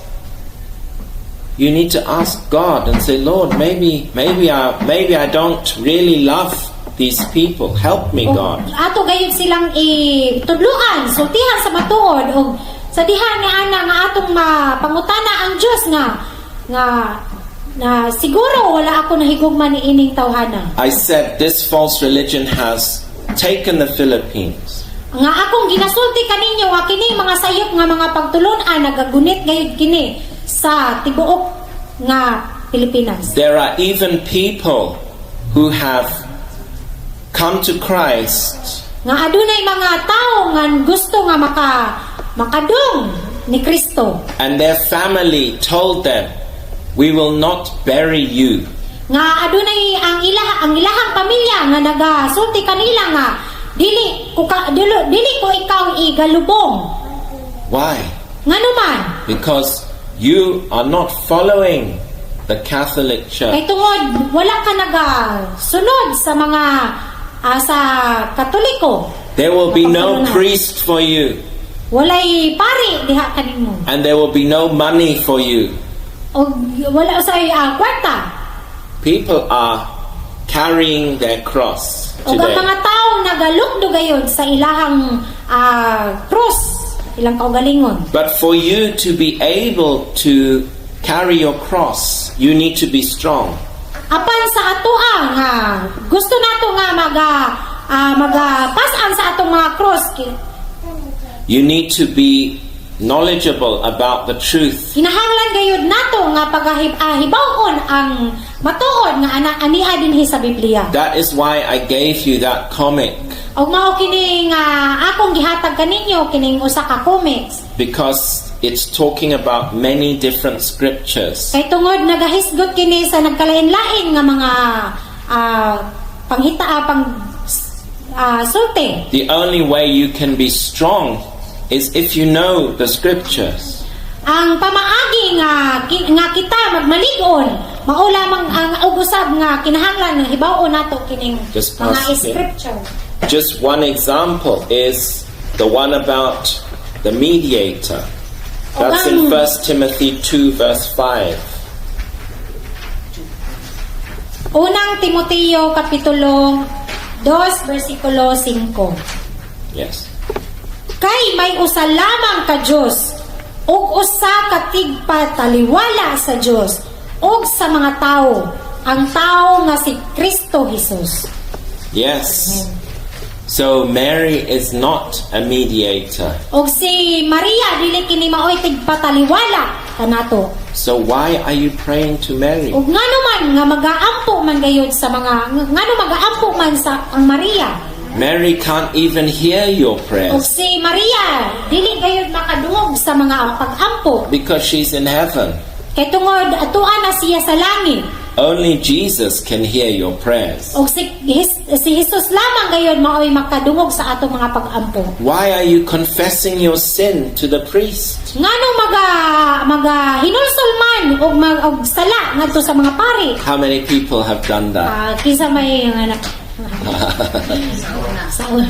you need to ask God and say, "Lord, maybe I don't really love these people. Help me, Og God." ato gayud silang itudluan, sultihan sa matuod og sa diha ni ana nga atong mapangutana ang Dios nga na siguro wala ako nahigugma ni ining tawhana. I said this false religion has taken the Philippines. Nga akong ginasulti kaninyo nga kini mga sayop nga mga pagtulon-an nagagunit gayud kini sa tibuok nga Pilipinas. There are even people who have come to Christ Nga adunay mga tawo nga gusto nga makadung ni Kristo. And their family told them, "We will not bury you Nga adunay ang ilahang pamilya nga nagasulti kanila nga dili ko ikaw igalubong. Why? Nganuman? Because you are not following the Catholic Church. Kay tungod wala ka nagasunod sa mga sa Katoliko. There will be no Napagtulunan. Priest for you, Walay pari diha kanimo. And there will be no money for you. Og wala sa kwarta. People are carrying their cross Ug ang today. mga tao nagalukdo gayud sa ilahang cross, ilang kaugalingon. But for you to be able to carry your cross, you need to be strong. Apan sa atoa nga gusto nato nga maga pas-an sa atong mga cross, You need to be knowledgeable about the truth. Kinahanglan gayud nato nga pagahib hibaw-on ang matuod nga ana ania dinhi sa Biblia. That is why I gave you that comic, Og mao kini nga akong gihatag kaninyo kining usa ka comics because it's talking about many different scriptures. Kay tungod nagahisgot kini sa nagkalain-lain nga mga panghita pang sulti. The only way you can be strong is if you know the scriptures. Ang pamaagi nga kita magmalig-on mao lamang ang og usab nga kinahanglan nga hibaw-on nato kining Just mga pass it. scripture. Just one example is the one about the mediator. That's in 1 Timothy 2, verse 5. Unang Timoteo kapitulo 2 bersikulo 5. Yes. Kay may usa lamang ka Dios ug usa ka tigpataliwala sa Dios ug sa mga tawo, ang tawo nga si Kristo Jesus. Yes. So Mary is not a mediator. Ug si Maria dili kini maoy tigpataliwala kanato. So why are you praying to Mary? Ug ngano man nga magaampo man gayud sa mga ngano magaampo man sa ang Maria? Mary can't even hear your Ug prayers si Maria dili gayud makadungog sa mga pag-ampo because she's in heaven. kay tungod atoa na siya sa langit. Only Jesus can hear your prayers. Ug si Jesus lamang gayud maoy makadungog sa atong mga pag-ampo. Why are you confessing your sin to the priest? Ngano maga hinulsol man og sala ngadto sa mga pari? How many people have done that? Kinsa may nga anak sa una?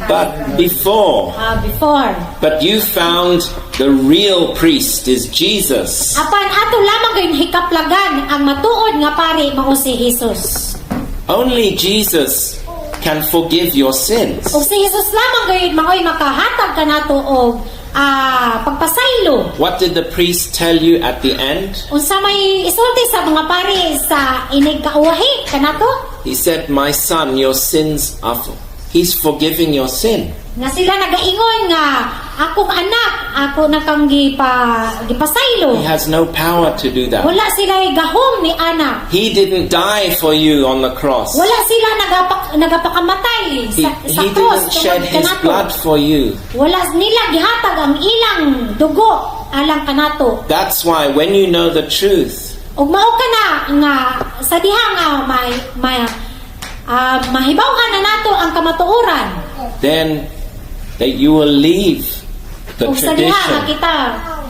But before, Before. But you found the real priest is Jesus. Apan ato lamang gayud hikaplagan ang matuod nga pari mao si Jesus. Only Jesus can forgive your sins. Ug si Jesus lamang gayud maoy makahatag kanato og pagpasaylo. What did the priest tell you at the end? Unsa may isulti sa mga pari sa inig kauwahi kanato? He said, "My son, your sins are. He's forgiving your sin." Nga sila nagaingon nga, "Akong anak, ako na kang gipasaylo." He has no power to do that. Wala sila gahom ni ana. He didn't die for you on the cross. Wala sila nagapakamatay sa He cross didn't shed tungod his kanato. blood for you. Wala nila gihatag ang ilang dugo alang kanato. That's why when you know the truth, Ug mao kana nga sa diha nga may, may mahibaw-an na nato ang kamatuoran. Then that you will leave the Ug sa diha nga tradition. Kita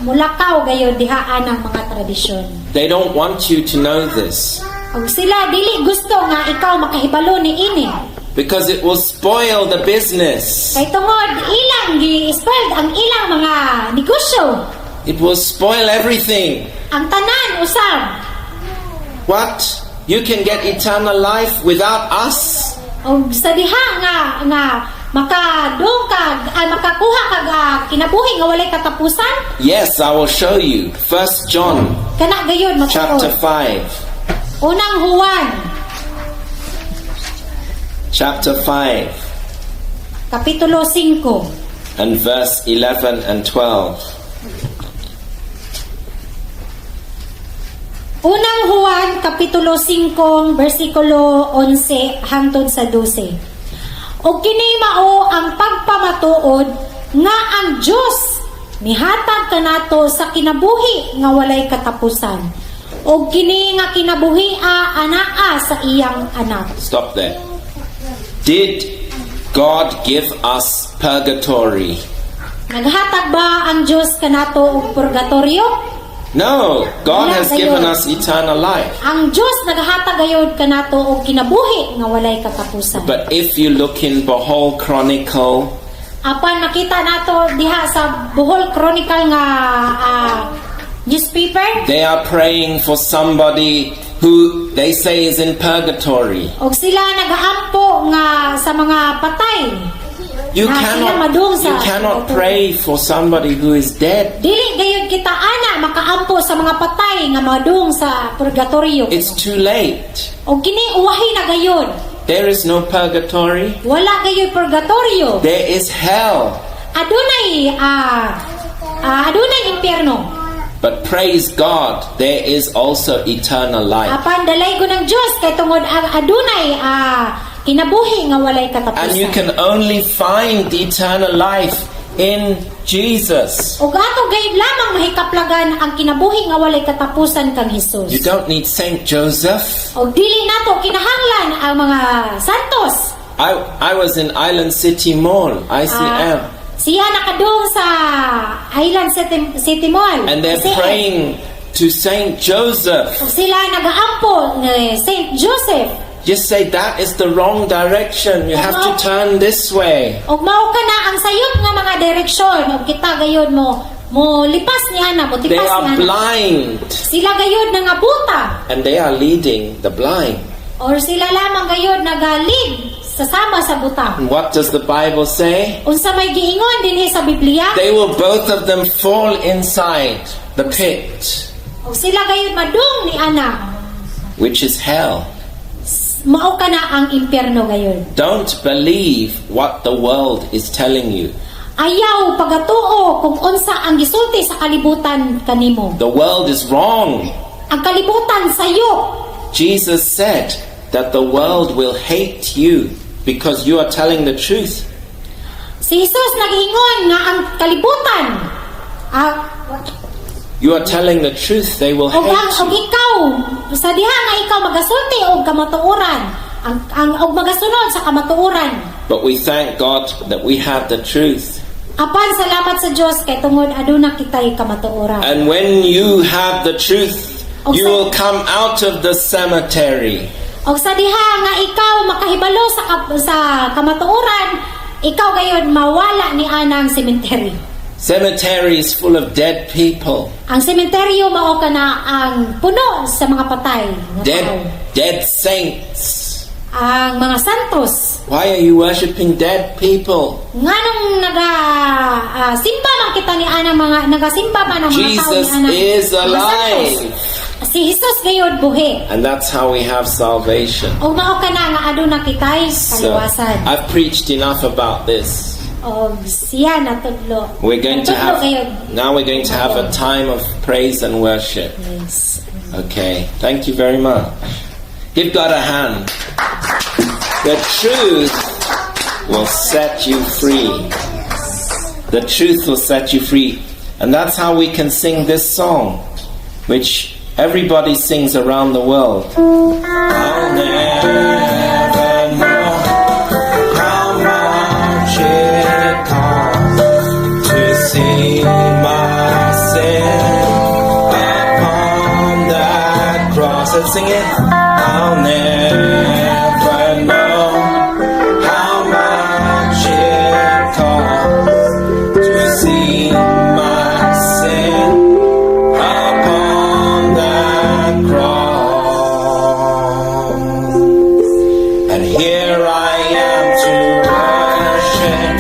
mulakaw gayud diha anang mga tradisyon. They don't want you to know this Ug sila dili gusto nga ikaw makahibalo ni ini. Because it will spoil the business. Kay tungod ilang gi-spoiled ang ilang mga negosyo. It will spoil everything. Ang tanan usab. What? You can get eternal life without us? Og sa diha nga nga makadung ka makakuha kag kinabuhi nga walay katapusan? Yes, I will show you. First John Kana gayud chapter matuod. 5. Unang Juan Chapter 5 kapitulo 5 and verse 11 and 12. Unang Juan kapitulo 5 bersikulo 11 hangtod sa 12. Ug kini mao ang pagpamatuod nga ang Dios mihatag kanato sa kinabuhi nga walay katapusan. Ug kini nga kinabuhi anaa sa iyang anak. Stop there. Did God give us purgatory? Naghatag ba ang Dios kanato og purgatorio? No, God Wala has given gayud. Us eternal life. Ang Dios naghatag gayud kanato og kinabuhi nga walay katapusan. But if you look in Bohol Chronicle, Apan makita nato diha sa Bohol Chronicle nga newspaper, they are praying for somebody who they say is in purgatory. Og sila nagaampo nga sa mga patay. You Na sila cannot, madung sa you cannot purgatory. Pray for somebody who is dead. Dili gayud kita ana makaampo sa mga patay nga madung sa purgatorio. It's too late. Og kini uwahi na gayud. There is no purgatory. Wala gayud purgatorio. There is hell. Adunay impyerno. But praise God, there is also eternal life. Apan dalaygon ang Dios kay tungod ang adunay kinabuhi nga walay And you katapusan. Can only find eternal life in Jesus. Ug ato gayud lamang mahikaplagan ang kinabuhi nga walay katapusan kang Hesus. You don't need Saint Joseph. Og dili nato kinahanglan ang mga santos. I was in Island City Mall, ICM, Siya nakadung sa Island City Mall. And they're ICM. Praying to Saint Joseph. Ug sila nagaampo ni Saint Joseph. Just say that is the wrong direction. You have to turn this way. Ug mao kana ang sayop nga mga direksyon ug kita gayud mo lipas ni ana, mo They tipas ni are ana. Blind Sila gayud nangabuta and they are leading the blind. Or sila lamang gayud nagalig sa sama sa buta. And what does the Bible say? Unsa may giingon dinhi sa Biblia? They will both of them fall inside the pit, Ug sila gayud madung ni ana. Which is hell. Mao kana ang impyerno gayud. Don't believe what the world is telling you. Ayaw pagatuo kung unsa ang gisulti sa kalibutan kanimo. The world is wrong. Ang kalibutan sayop. Jesus said that the world will hate you because you are telling the truth. Si Jesus nag-ingon nga ang kalibutan You are telling the truth, they will og ang hate og you. Ikaw sa diha nga ikaw magasulti og kamatuoran ang og magasunod sa kamatuoran. But we thank God that we have the truth. Apan salamat sa Dios kay tungod aduna kitay kamatuoran. And when you have the truth, you will come out of the cemetery. Og sa diha nga ikaw makahibalo sa kamatuoran, ikaw gayud mawala ni anang cemetery. Cemetery is full of dead people, Ang sementeryo mao kana ang puno sa mga patay nga dead, tao. Dead saints. Ang mga santos. Why are you worshiping dead people? Nganong naga simba man kita ni anang mga nagasimba man ang mga tao ni Jesus anang is mga santos. Alive. Si Jesus gayud buhi. And that's how we have salvation. Og mao kana nga aduna kitay So, kaluwasan. I've preached enough about this. Og siya natudlo. We're going to Natudlo have gayud. Now we're going to have a time of praise and worship. Yes. Okay, thank you very much. Give God a hand. The truth will set you free. The truth will set you free. And that's how we can sing this song, which everybody sings around the world. I'll never know how much it costs to see my sin upon that cross. Let's sing it. I'll never know how much it costs to see my sin upon that cross. And here I am to worship,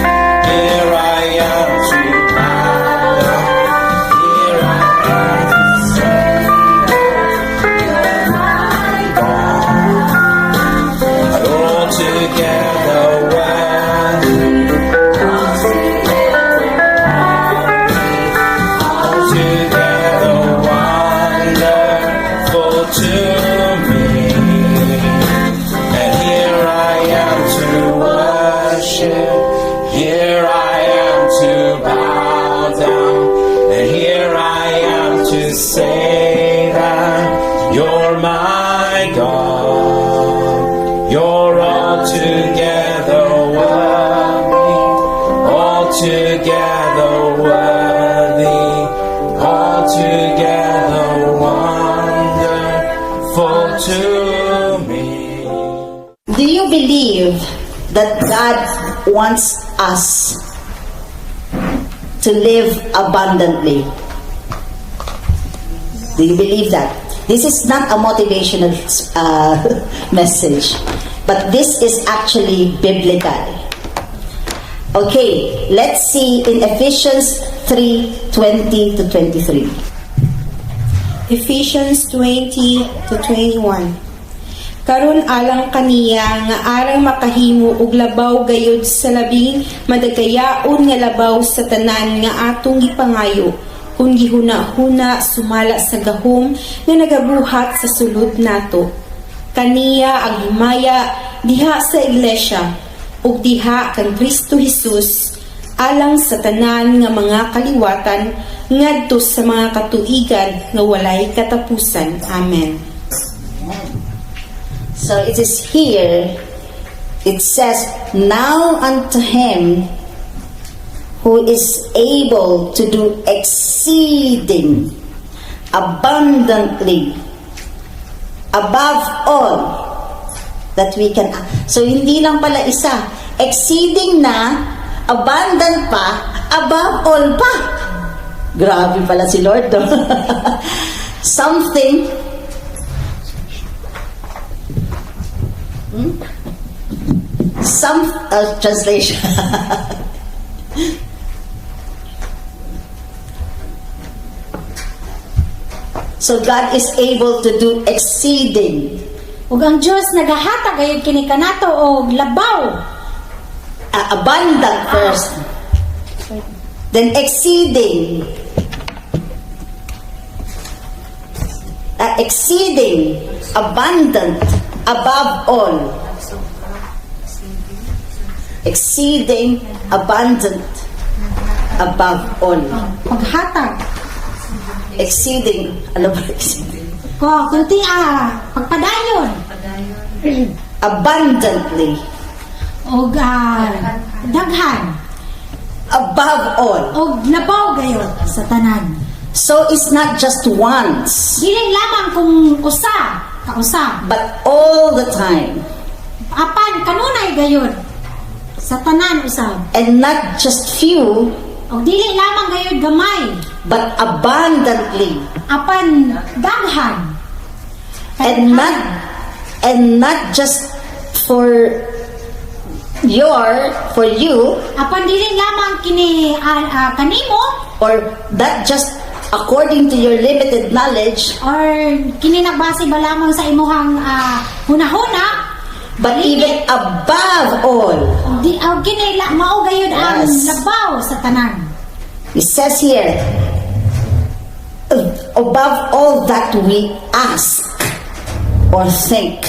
here I am to bow down, here I am to say that my God, and all together worthy, altogether wonderful to me. And here I am to worship, here I am to bow down, and here I am to say that you're my God. You're altogether worthy, altogether worthy, altogether wonderful to me. Do you believe that God wants us to live abundantly? Do you believe that? This is not a motivational message, but this is actually biblical. Okay, let's see in Ephesians 3:20 to 23. Ephesians 20 to 21. Karon alang kaniya nga arang makahimo og labaw gayud sa labing madagayaon nga labaw sa tanan nga atong gipangayo kung gihuna-huna sumala sa gahom nga nagabuhat sa sulod nato. Kaniya ang himaya diha sa iglesia ug diha kang Kristo Jesus alang sa tanan nga mga kaliwatan ngadto sa mga katuigan nga walay katapusan. Amen. So it is here, it says, "Now unto him who is able to do exceeding abundantly above all that we can." So hindi lang pala isa, exceeding na, abundant pa, above all pa. Grabe pala si Lord, no? Something. Some translation. So God is able to do exceeding, Ug ang Dios nagahatag gayud kini kanato og labaw, abundant first, then exceeding, exceeding, abundant, above all. Exceeding, abundant, above all. Paghatag. Exceeding, ano ba exceeding? Ko kunti pagpadayon. Abundantly, Og daghan above all. Og labaw gayud sa tanan. So it's not just once, Dili lamang kung usa kausa, but all the time. Apan kanunay gayud sa tanan usab. And not just few, Og dili lamang gayud gamay, but abundantly. Apan daghan. And not just for you Apan dili lamang kini kanimo or not just according to your limited knowledge, or kini nagbase ba lamang sa imuhang hunahuna, but even above all. Og di og kini la, mao gayud ang labaw sa tanan. It says here, above all that we ask or think.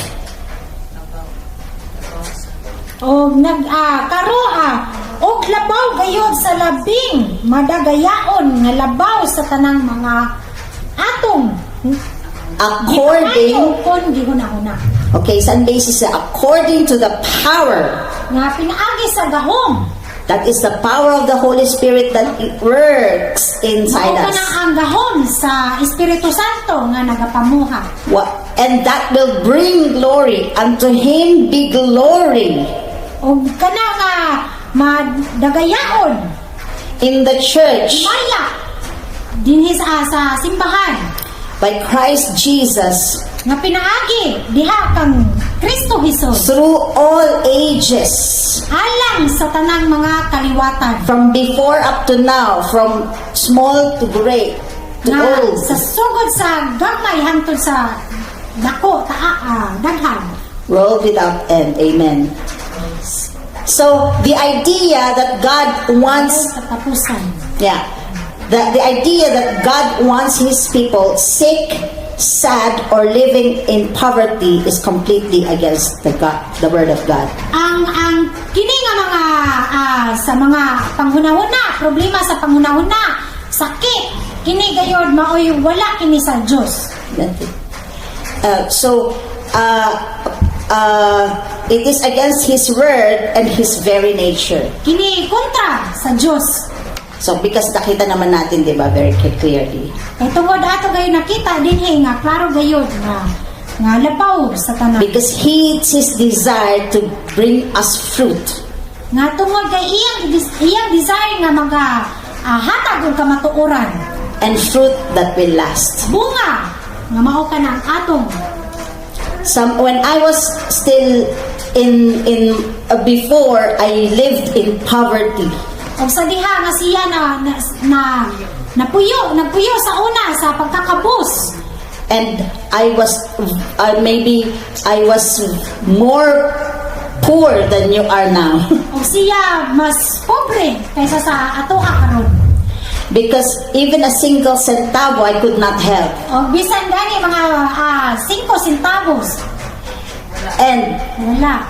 Og nag karoa og labaw gayud sa labing madagayaon nga labaw sa tanang mga atong According, gipangayo kon gihuna-huna. Okay, san basis sa according to the power. Nga pinaagi sa gahom. That is the power of the Holy Spirit that it works inside Mao us. kana ang gahom sa Espiritu Santo nga nagapamuhat. What, and that will bring glory. Unto him be glory Og kana nga madagayaon in the church maya dinhi sa simbahan by Christ Jesus nga pinaagi diha kang Kristo Jesus through all ages, alang sa tanang mga kaliwatan, from before up to now, from small to great, to nga old. sa sugod sa gamay hangtod sa dako taa daghan. World without end. Amen. So the idea that God wants Walay katapusan. Yeah. The idea that God wants his people sick, sad, or living in poverty is completely against the word of God. Ang kini nga mga sa mga panghunahuna, problema sa panghunahuna, sakit, kini gayod maoy wala kini sa Dios. So it is against his word and his very nature. Kini kontra sa Dios. So because nakita naman natin, 'di ba, very clearly. Kay tungod ato gayon nakita dinhi nga klaro gayod nga labaw sa tanan. Because it's his desire to bring us fruit. Nga tungod kay iyang desire nga maga hatag og kamatuoran. And fruit that will last. Bunga Nga mao kana ang atong. Some when I was still in before, I lived in poverty. Og sa diha nga siya na napuyo, nagpuyo sa una sa pagkakabus. And I was maybe I was more poor than you are now. Og siya mas pobre kaysa sa atoa karon. Because even a single centavo I could not have. Og bisan gani mga 5 centavos And wala.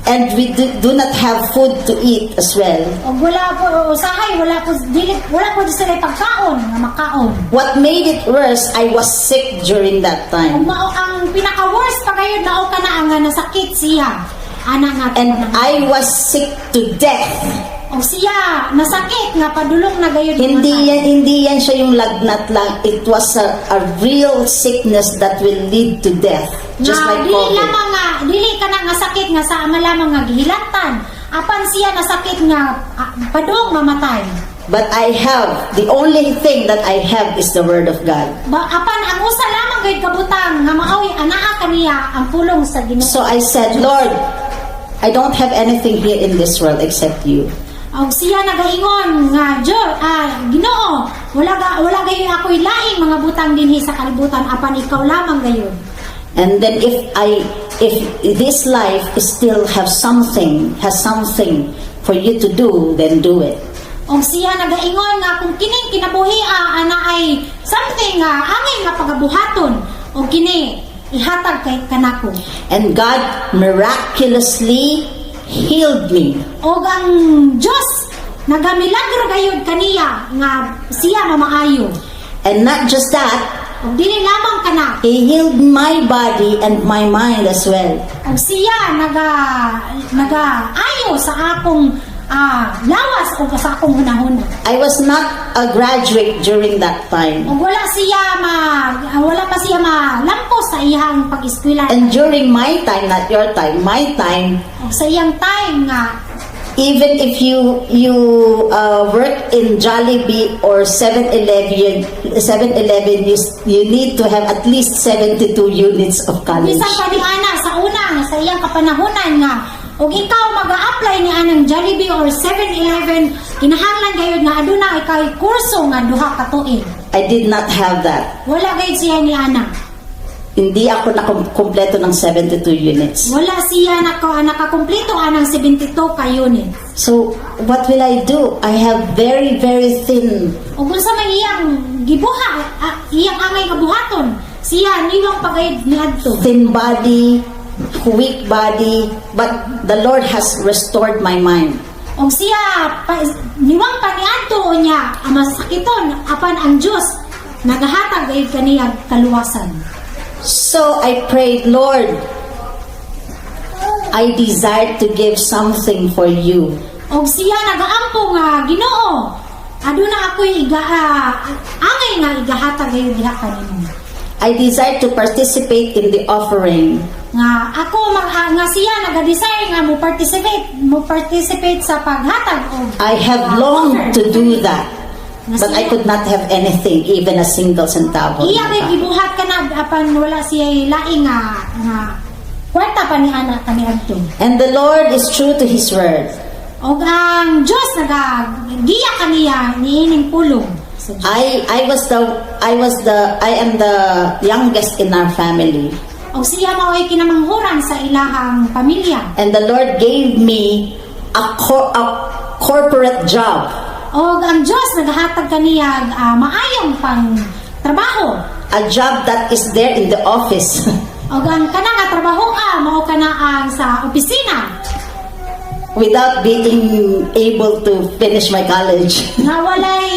And we do not have food to eat as well. Og wala po usahay, wala po dili, wala po sila pagkaon nga makaon. What made it worse, I was sick during that Ug time. Mao ang pinaka worst pa gayud, mao kana ang nga nasakit siya ana nga And I was sick to death. Og siya nasakit nga padulong na gayud Hindi mamatay. Yan, hindi yan siya yung lagnat lang. It was a real sickness that will lead to death. Just Nga like dili COVID. Lamang nga dili kana nga sakit nga sa ama lamang nga gihilatan, apan siya nasakit nga padung mamatay. But I have, the only thing that I have is the Word of God. Ba, apan ang usa lamang gayud kabutang nga maoy anaa kaniya ang pulong sa Ginoo. So I said, "Lord, I don't have anything here in this world except you." Og siya nagaingon nga, Dios, Ginoo, wala gayon ako'y laing mga butang dinhi sa kalibutan apan ikaw lamang gayon. And then if this life is still have something, has something for you to do, then do it. Og siya nagaingon nga kung kining kinabuhi ana ay something nga angay nga pagabuhaton og kini ihatag kay kanako. And God miraculously healed me. Og ang Dios nagamilagro gayud kaniya nga siya mamaayo. And not just that, Og dili lamang kana, He healed my body and my mind as well. Og siya naga ayo sa akong lawas o sa akong hunahuna. I was not a graduate during that time. Og wala pa siya malampos sa iyang pag-eskwela. And during my time, not your time, my time, Og sa iyang time nga even if you work in Jollibee or 7-Eleven, 7-Eleven, you need to have at least 72 units of college. Bisan pa ni ana sa una sa iyang kapanahunan nga og ikaw mag-a-apply ni anang Jollibee or 7-Eleven, kinahanglan gayud nga aduna ikay kurso nga 2 ka tuig. I did not have that. Wala gayud siya ni ana. Hindi ako nakumpleto ng 72 units. Wala siya nakakumpleto anang 72 ka unit. So, what will I do? I have very, very thin Ug unsa may iyang gibuha, iyang angay nga buhaton, siya niwang pagayod niadto. Thin body, weak body, but the Lord has restored my mind. Og siya pa, niwang pa niadto niya ang masakiton, apan ang Dios nagahatag gayud kaniya kaluwasan. So I prayed, "Lord, I desire to give something for you." Og siya nagaampo nga, "Ginoo, aduna ako'y angay nga igahatag gayud diha kanimo." I desire to participate in the offering. Nga ako nga siya naga-desire nga mo participate sa paghatag og I have longed to do that, Nga but I siya- could not have anything, even a single centavo in Iya my kay pocket. Gibuhat ka na apan wala siya laing nga kwarta pa ni ana kaniadto. And the Lord is true to His word. Og ang Dios naga giya kaniya niining pulong sa Dios. I am the youngest in our family. Og siya mao'y kinamanghuran sa ilahang pamilya. And the Lord gave me a corporate job. Og ang Dios nagahatag kaniya maayong pang trabaho. A job that is there in the office. Og ang kana nga trabaho mao kana ang sa opisina. Without being able to finish my college. Nga walay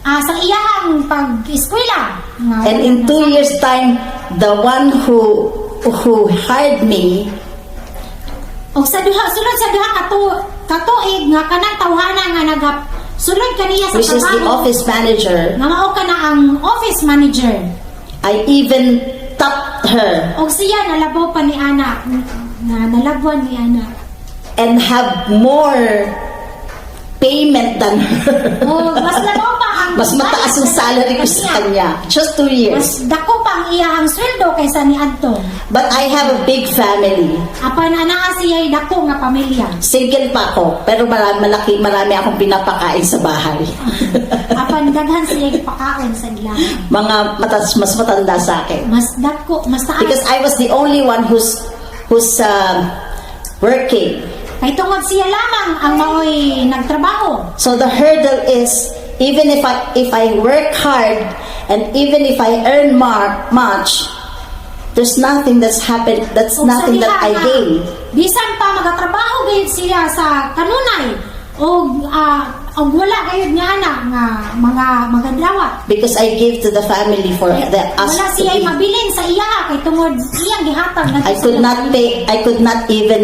sa iyahang pag-eskwela. Nga And in 2 years' time, the one who hired me Og sa duha sulod sa duha ka tuig nga kanang tawhana nga naga sulod kaniya sa which is the trabaho office manager, nga mao kana ang office manager. I even topped her Og siya nalabaw pa ni ana nga nalabwan ni ana. And have more payment than her. Og mas labaw pa ang Ang Mas mataas ang salary ko sa kanya. Just 2 years. Mas dako pa ang iyahang sweldo kaysa ni adto. But I have a big family. Apan anaa siya dako nga pamilya. Single pa ako, pero marami, malaki, marami akong pinapakain sa bahay. Apan daghan siya pakaon sa ila. Mga mas matanda sa akin. Mas dako, mas taas. Because I was the only one who's working. Kay tungod siya lamang ang maoy nagtrabaho. So the hurdle is, even if I work hard and even if I earn much, there's nothing that's happened. That's Ug sa nothing that diha I nga, gain. bisan pa magatrabaho gayud siya sa kanunay og wala gayud nga ana nga mga magadawat. Because I give to the family for the us Wala to siya eat. Mabilin sa iya kay tungod iyang gihatag ngadto I sa could iyang not pamilya. pay. I could not even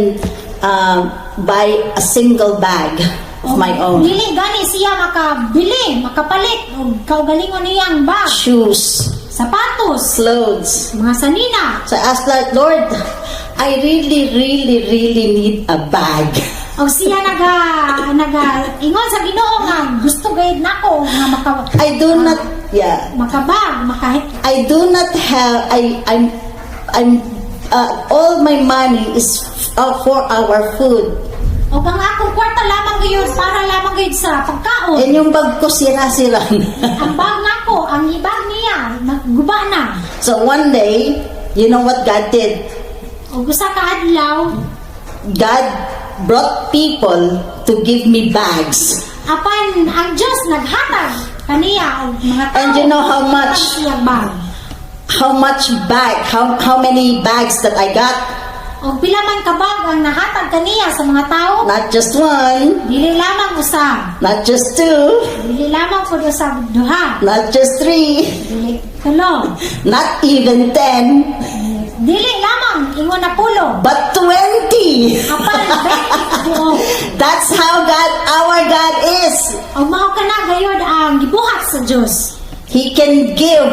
buy a single bag of my own. Dili gani siya makabili, makapalit og kaugalingon niyang bag, Shoes, sapatos, clothes. mga sanina. So I asked the Lord, "I really, really, really need a bag." Og siya naga ingon sa Ginoo nga gusto gayud nako nga maka I do not, yeah. makabag, maka I do not have, I, I'm, all my money is for our food. Og ang akong kwarta lamang gayud para lamang gayud sa pagkaon. And yung bag ko, sira-sira na. Ang bag nako, ang ibag niya, guba na. So one day, you know what God did? Og usa ka adlaw, God brought people to give me bags. Apan ang Dios naghatag kaniya og mga tao. And you know how much? Hatag siya bag. How much bag, how many bags that I got? Og pila man ka bag ang nahatag kaniya sa mga tao? Not just one, Dili lamang usa, not just two, dili lamang pud usa duha, not just three, dili tulo, not even 10, dili lamang ingon na pulo. But 20. Apan 20 buok. That's how God, our God is. Og mao kana gayod ang gibuhat sa Dios. He can give,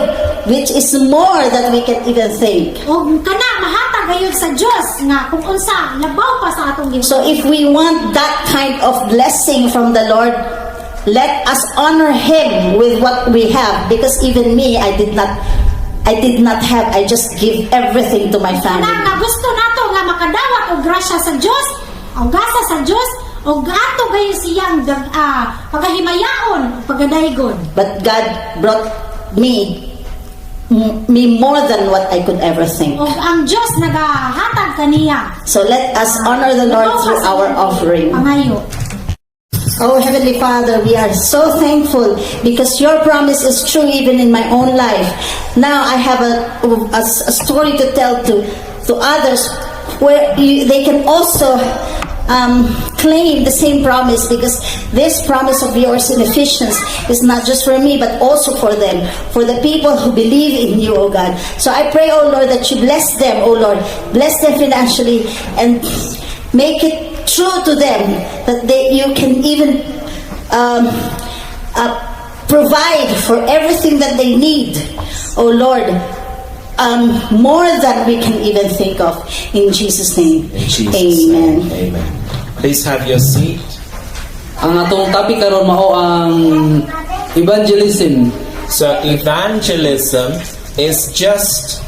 which is more than we can even think. Og kana mahatag gayud sa Dios nga kung unsa labaw pa sa atong gibuhat. So if we want that kind of blessing from the Lord, let us honor Him with what we have. Because even me, I did not have. I just give everything to my Kana family. nga gusto nato nga makadawat og grasya sa Dios, og gasa sa Dios, og ato gayud siyang pagahimayaon ug pagadaygon. But God brought me more than what I could ever think. Og ang Dios nagahatag kaniya. So let us honor the Lord Labaw pa through sa our iyang offering. pangayo. Oh, Heavenly Father, we are so thankful because your promise is true even in my own life. Now I have a story to tell to others where they can also claim the same promise, because this promise of yours in Ephesians is not just for me but also for them, for the people who believe in you, oh God. So I pray, oh Lord, that you bless them, oh Lord, bless them financially and make it true to them that you can even provide for everything that they need, oh Lord, more than we can even think of. In Jesus' name, In Jesus' amen. Name. Amen. Please have your seat. Ang atong topic karon mao ang evangelism. So evangelism is just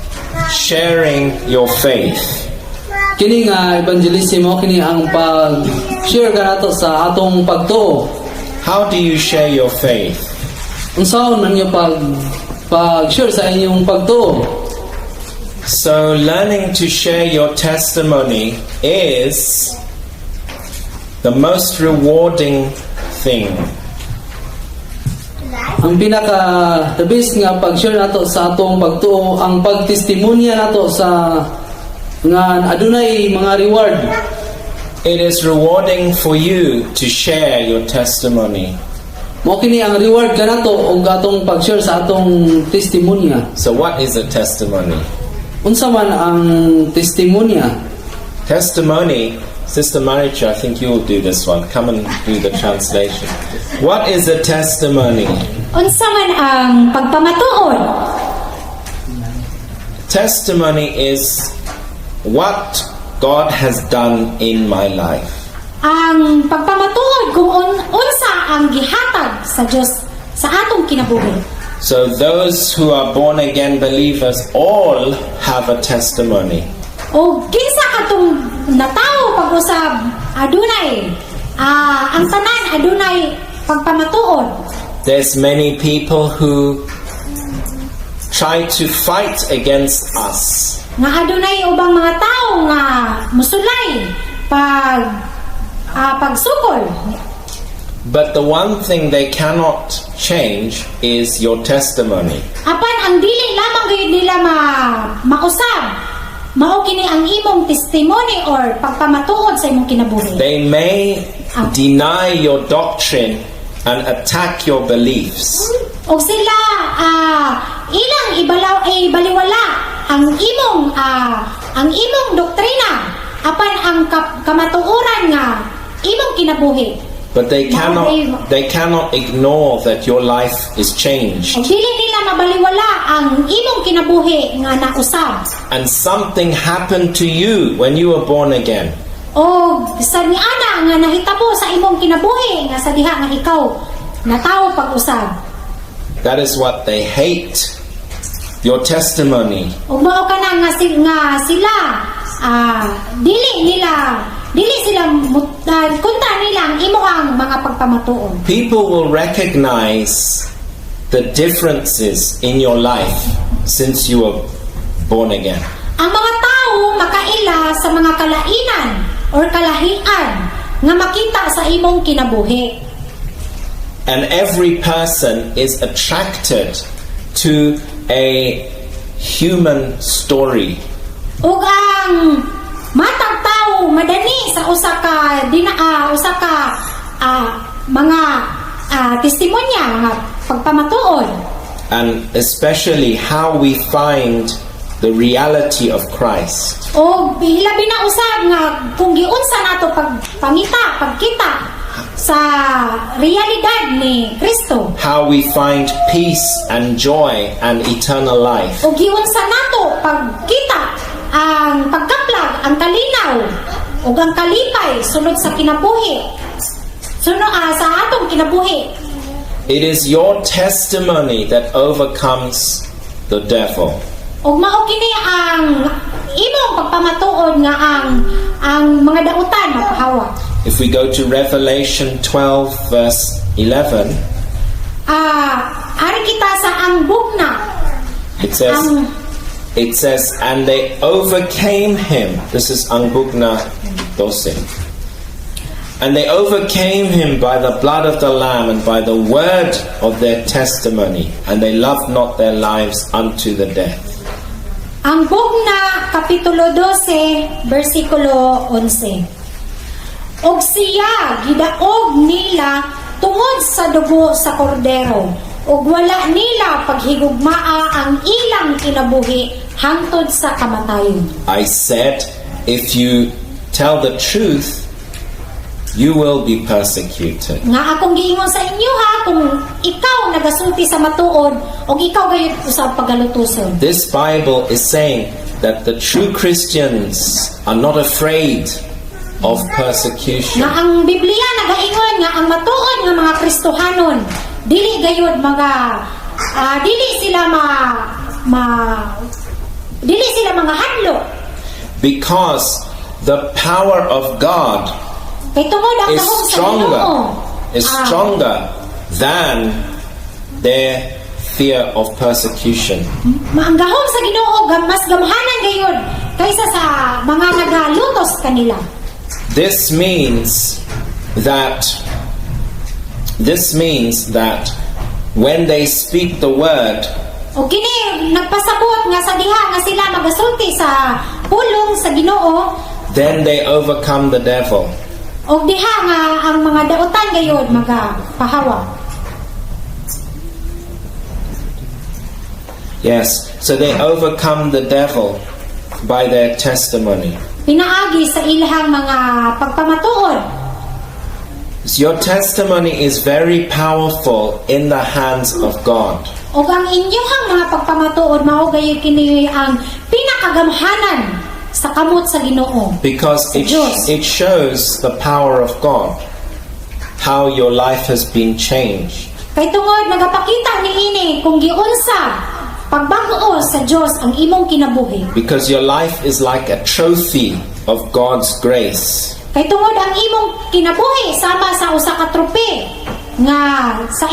sharing your faith. Kini nga evangelism mo kini ang pag-share kanato sa atong pagtuo. How do you share your faith? Unsaon man niyo pag pag-share sa inyong pagtuo? So learning to share your testimony is the most rewarding thing. Ang pinaka the best nga pag-share nato sa atong pagtuo ang pagtestimonya nato sa nga adunay mga reward. It is rewarding for you to share your testimony. Mao kini ang reward kanato og atong pag-share sa atong testimonya. So what is a testimony? Unsa man ang testimonya? Testimony, Sister Maricha, I think you'll do this one. Come and do the translation. What is a testimony? Unsa man ang pagpamatuod? Testimony is what God has done in my life. Ang pagpamatuod kung unsa ang gihatag sa Dios sa sa atong kinabuhi. So those who are born again believers all have a testimony. O kinsa katong natawo pag-usab, adunay ang tanan adunay pagpamatuod. There's many people who try to fight against us. Nga adunay ubang mga tao nga musulay pagsukol. But the one thing they cannot change is your testimony. Apan ang dili lamang gayud nila mausab, mao kini ang imong testimony or pagpamatuod sa imong kinabuhi. They may deny your doctrine and attack your beliefs. Og sila ilang ibalaw ay baliwala ang imong doktrina, apan ang kamatuoran nga imong kinabuhi. But they cannot ignore that your life is changed. Og dili nila mabaliwala ang imong kinabuhi nga nausab. And something happened to you when you were born again. O sa niana nga nahitabo sa imong kinabuhi nga sa diha nga ikaw natawo pag-usab. That is what they hate. Your testimony. Ug mao kana nga sila dili nila dili sila kontra nila ang imong mga pagpamatuod. People will recognize the differences in your life since you were born again. Ang mga tao makaila sa mga kalainan or kalahian nga makita sa imong kinabuhi. And every person is attracted to a human story. Ug ang matag tao madani sa usa ka mga testimonya, mga pagpamatuod. And especially how we find the reality of Christ. O hilabi na usab nga kung giunsa nato pagpangita, pagkita sa realidad ni Kristo. How we find peace and joy and eternal life. O giunsa nato pagkita ang pagkaplag, ang kalinaw ug ang kalipay sulod sa kinabuhi. Suno sa atong kinabuhi. It is your testimony that overcomes the devil. Ug mao kini ang imong pagpamatuod nga ang mga dautan mapahawa. If we go to Revelation 12, verse 11, Ari kita sa ang bugna. It says, Ang it says, "And they overcame him." This is ang Bugna 12. "And they overcame him by the blood of the Lamb and by the word of their testimony, and they loved not their lives unto the death." Ang Bugna, Kapitulo 12, versikulo 11. "Og siya gidaog nila tungod sa dugo sa kordero, ug wala nila paghigugmaa ang ilang kinabuhi hangtod sa kamatayon." I said, if you tell the truth, you will be persecuted. Nga akong giingon sa inyo ha, kung ikaw nagasulti sa matuod, ug ikaw gayud usab pagalutuson. This Bible is saying that the true Christians are not afraid of persecution. Nga ang Biblia nagaingon nga ang matuod nga mga Kristohanon dili gayud mga dili sila ma, ma dili sila mga hadlok. Because the power of God Kay tungod ang is gahom sa stronger Ginoo is stronger than their fear of persecution. Ang gahom sa Ginoo mas gamhanan gayud kaysa sa mga nagalutos kanila. This means that when they speak the word, O kini nagpasabot nga sa diha nga sila magasulti sa pulong sa Ginoo, then they overcome the devil. Og diha nga ang mga dautan gayud magapahawa. Yes, so they overcome the devil by their testimony. Pinaagi sa ilahang mga pagpamatuod. So your testimony is very powerful in the hands of God. Ug ang inyong mga pagpamatuod mao gayud kini ang pinakagamhanan sa kamot sa Ginoo. Because Diyos. It shows the power of God, how your life has been changed. Kay tungod nagapakita niini kung giunsa pagbag-o sa Dios ang imong kinabuhi. Because your life is like a trophy of God's grace. Kay tungod ang imong kinabuhi sama sa usa ka trope nga sa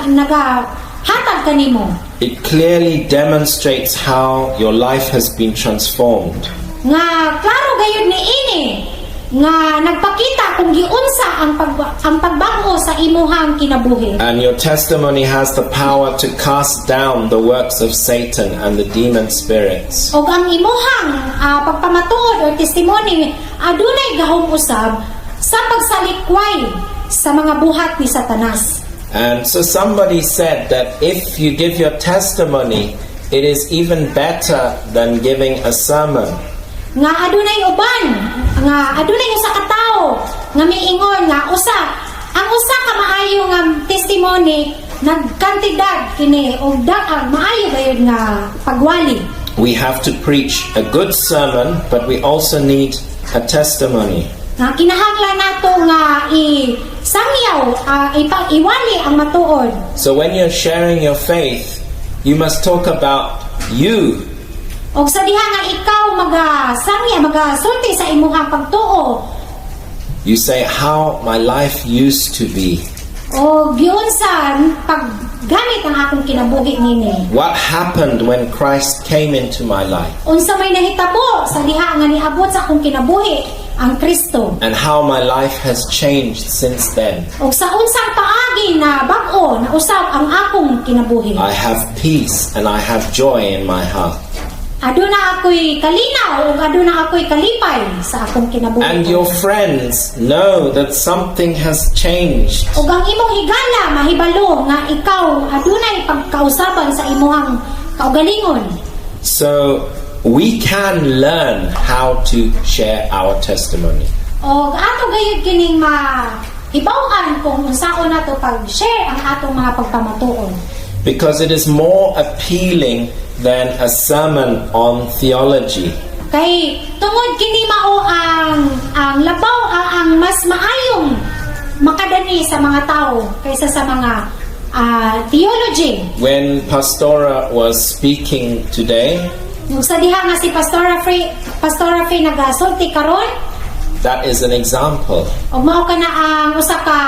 nagahatag kanimo. It clearly demonstrates how your life has been transformed. Nga klaro gayud niini nga nagpakita kung giunsa ang pagbag-o sa imuhang kinabuhi. And your testimony has the power to cast down the works of Satan and the demon spirits. Og ang imuhang pagpamatuod or testimony adunay gahom usab sa pagsalikway sa mga buhat ni Satanas. And so somebody said that if you give your testimony, it is even better than giving a sermon. Nga adunay uban nga adunay usa ka tawo nga miingon nga usa ang usa ka maayo nga testimony nagkantidad kini og ang maayo gayud nga pagwali. We have to preach a good sermon, but we also need a testimony. Nga kinahanglan nato nga i sangyaw iwali ang matuod. So when you're sharing your faith, you must talk about you. Og sa diha nga ikaw magasangya, magasulti sa imuhang pagtuo, You say how my life used to be. O giunsa paggamit ang akong kinabuhi nini. What happened when Christ came into my life? Unsa may nahitabo sa diha nga niabot sa akong kinabuhi ang Kristo. And how my life has changed since then. Og sa unsang paagi na bag-o na usab ang akong kinabuhi. I have peace and I have joy in my heart. Aduna ako'y kalinaw ug aduna ako'y kalipay sa akong kinabuhi. And your friends know that something has changed. Ug ang imong higala mahibalo nga ikaw adunay pagkausaban sa imuhang kaugalingon. So we can learn how to share our testimony. Og ato gayud kining mahibaw-an kung unsaon nato pag-share ang atong mga pagpamatuod. Because it is more appealing than a sermon on theology. Kay tungod kini mao ang labaw ang mas maayong makadani sa mga tao kaysa sa mga theology. When Pastora was speaking today, Yung sa diha nga si Pastora Frey nagasulti karon, that is an example. Og mao kana ang usa ka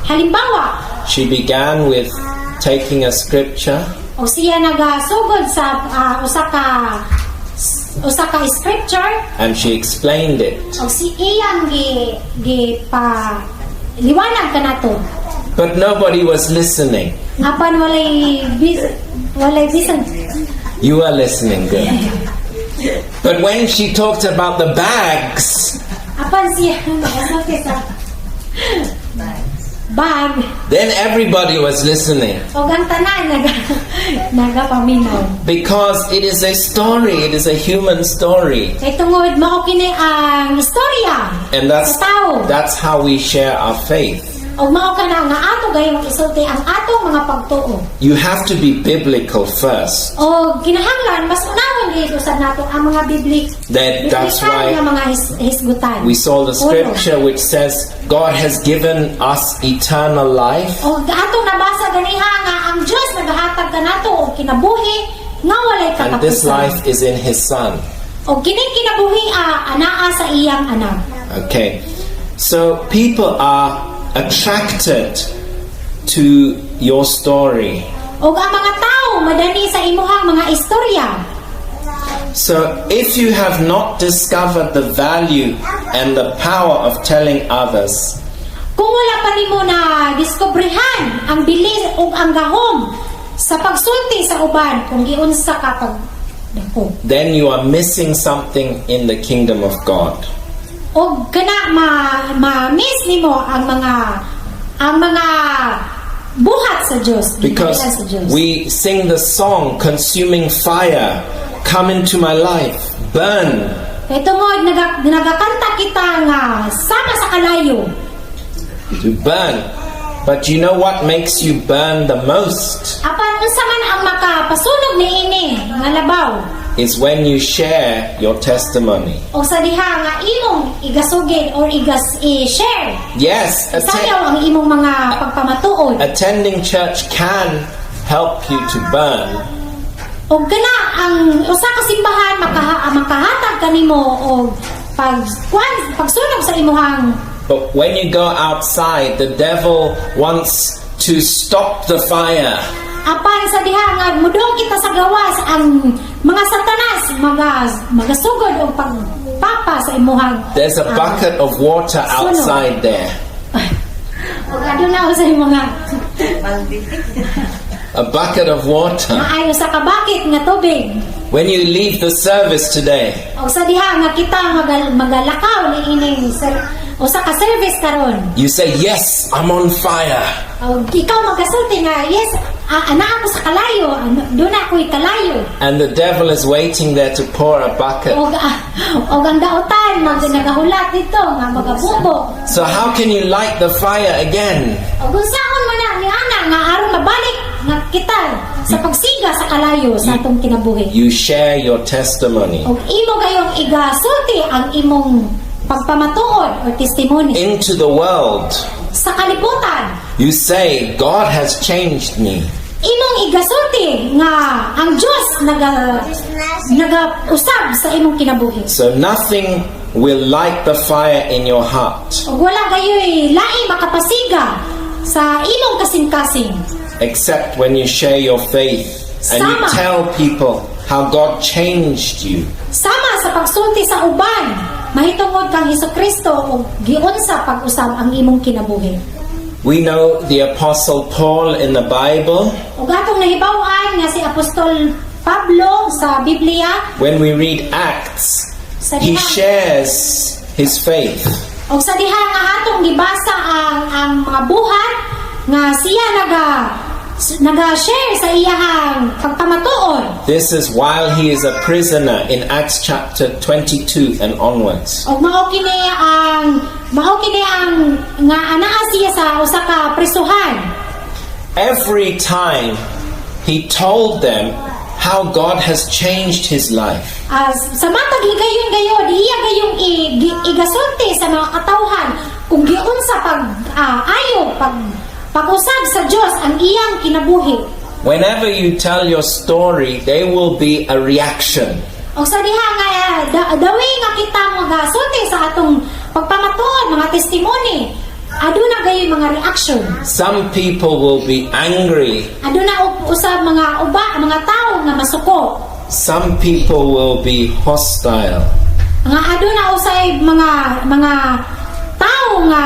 halimbawa. She began with taking a scripture O siya nagasugod sa usa ka scripture and she explained it. Og si iyang gi gi pa liwanag kanato. But nobody was listening. Apan walay bisan. You are listening, good. But when she talked about the bags, Apan siya nagasulti sa bag, then everybody was listening. Og ang tanan nagapaminaw. Because it is a story, it is a human story. Kay tungod mao kini ang istorya And that's, sa tao. That's how we share our faith. Og mao kana nga ato gayong isulti ang atong mga pagtuo. You have to be biblical first. O kinahanglan mas unahon gid usab nato ang mga That's biblikal why nga mga hisgutan. we saw the Uno. scripture which says God has given us eternal life. O atong nabasa ganiha nga ang Dios nagahatag kanato og kinabuhi nga walay And this katapusan. life is in His Son. Og kining kinabuhi anaa sa iyang anak. Okay. So people are attracted to your story. Og ang mga tao madani sa imuhang mga istorya. So if you have not discovered the value and the power of telling others, Kung wala pa nimo na diskubrihan ang bilis ug ang gahom sa pagsulti sa uban kung giunsa ka pag dako. Then you are missing something in the kingdom of God. Og kana ma-miss nimo ang mga buhat sa Dios. Because Ginikanan sa Dios. we sing the song, "Consuming Fire, come into my life, burn." Kay tungod nagakanta kita nga sama sa kalayo. To burn. But you know what makes you burn the most? Apan unsa man ang makapasunog niini nga labaw? is when you share your testimony. O sa diha nga imong igasugid or igas i-share. Yes, Sayaw ang imong mga pagpamatuod. Attending church can help you to burn, Og kana ang usa ka simbahan makahatag kanimo og pag kuan, pagsunog sa imuhang. But when you go outside, the devil wants to stop the fire. Apan sa diha nga mudong kita sa gawas, ang mga satanas magasugod og pagpapa sa imuhang There's a bucket of water sunog. Outside there. Og aduna sa mga A bucket of water. Maayo sa ka bucket nga tubig. When you leave the service today, Og sa diha nga kita magalakaw ni ining usa ka service karon, you say, "Yes, I'm on fire." Og ikaw magasulti nga, "Yes, ana ako sa kalayo, duna ako'y kalayo." And the devil is waiting there to pour a bucket. Og ang dautan nagahulat dito nga magabubo. So how can you light the fire again? Og unsaon man na ni ana nga aron mabalik nga kita sa pagsiga sa kalayo sa atong kinabuhi? You share your testimony Og imo gayong igasulti ang imong pagpamatuod or testimony into the world. Sa kalibutan. You say, "God has changed me." Imong igasulti nga ang Dios naga usab sa imong kinabuhi. So nothing will light the fire in your heart Ug wala gayoy laing makapasiga sa imong kasing-kasing except when you share your faith and you Sama. Tell people how God changed you. Sama sa pagsulti sa uban mahitungod kang Hesukristo ug giunsa pag-usab ang imong kinabuhi. We know the Apostle Paul in the Bible. Ug atong nahibaw-an nga si Apostol Pablo sa Biblia, When we read Acts, sa he diha shares his faith. Og sa diha nga atong gibasa ang mga buhat nga siya naga-share sa iyahang pagpamatuod. This is while he is a prisoner in Acts chapter 22 and onwards. Og mao kini ang nga anaa siya sa usa ka prisuhan. Every time he told them how God has changed his life. As sa matag higayon gayod iya gayong igasulti sa mga katawhan kung giunsa pag ayo pag-usab sa Dios ang iyang kinabuhi. Whenever you tell your story, there will be a reaction. Og sa diha nga dawi nga kita magasulti sa atong pagpamatuod, mga testimony, aduna gayoy mga reaction. Some people will be angry. Aduna usab mga uba mga tawo nga masuko. Some people will be hostile. Nga aduna usay mga tawo nga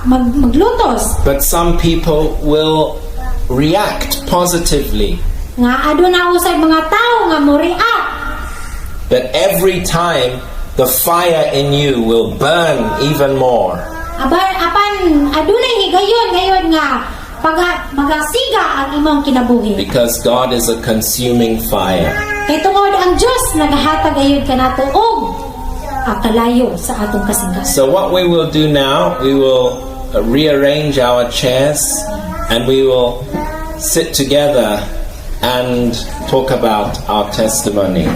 maglutos. But some people will react positively. Nga aduna usay mga tawo nga mo react. But every time, the fire in you will burn even more. Apan adunay higayon ngayon nga pag magasiga ang imong kinabuhi. Because God is a consuming fire. Kay tungod ang Dios nagahatag gayud kanato og kalayo sa atong kasing-kasing. So, what we will do now, we will rearrange our chairs and we will sit together and talk about our testimonies.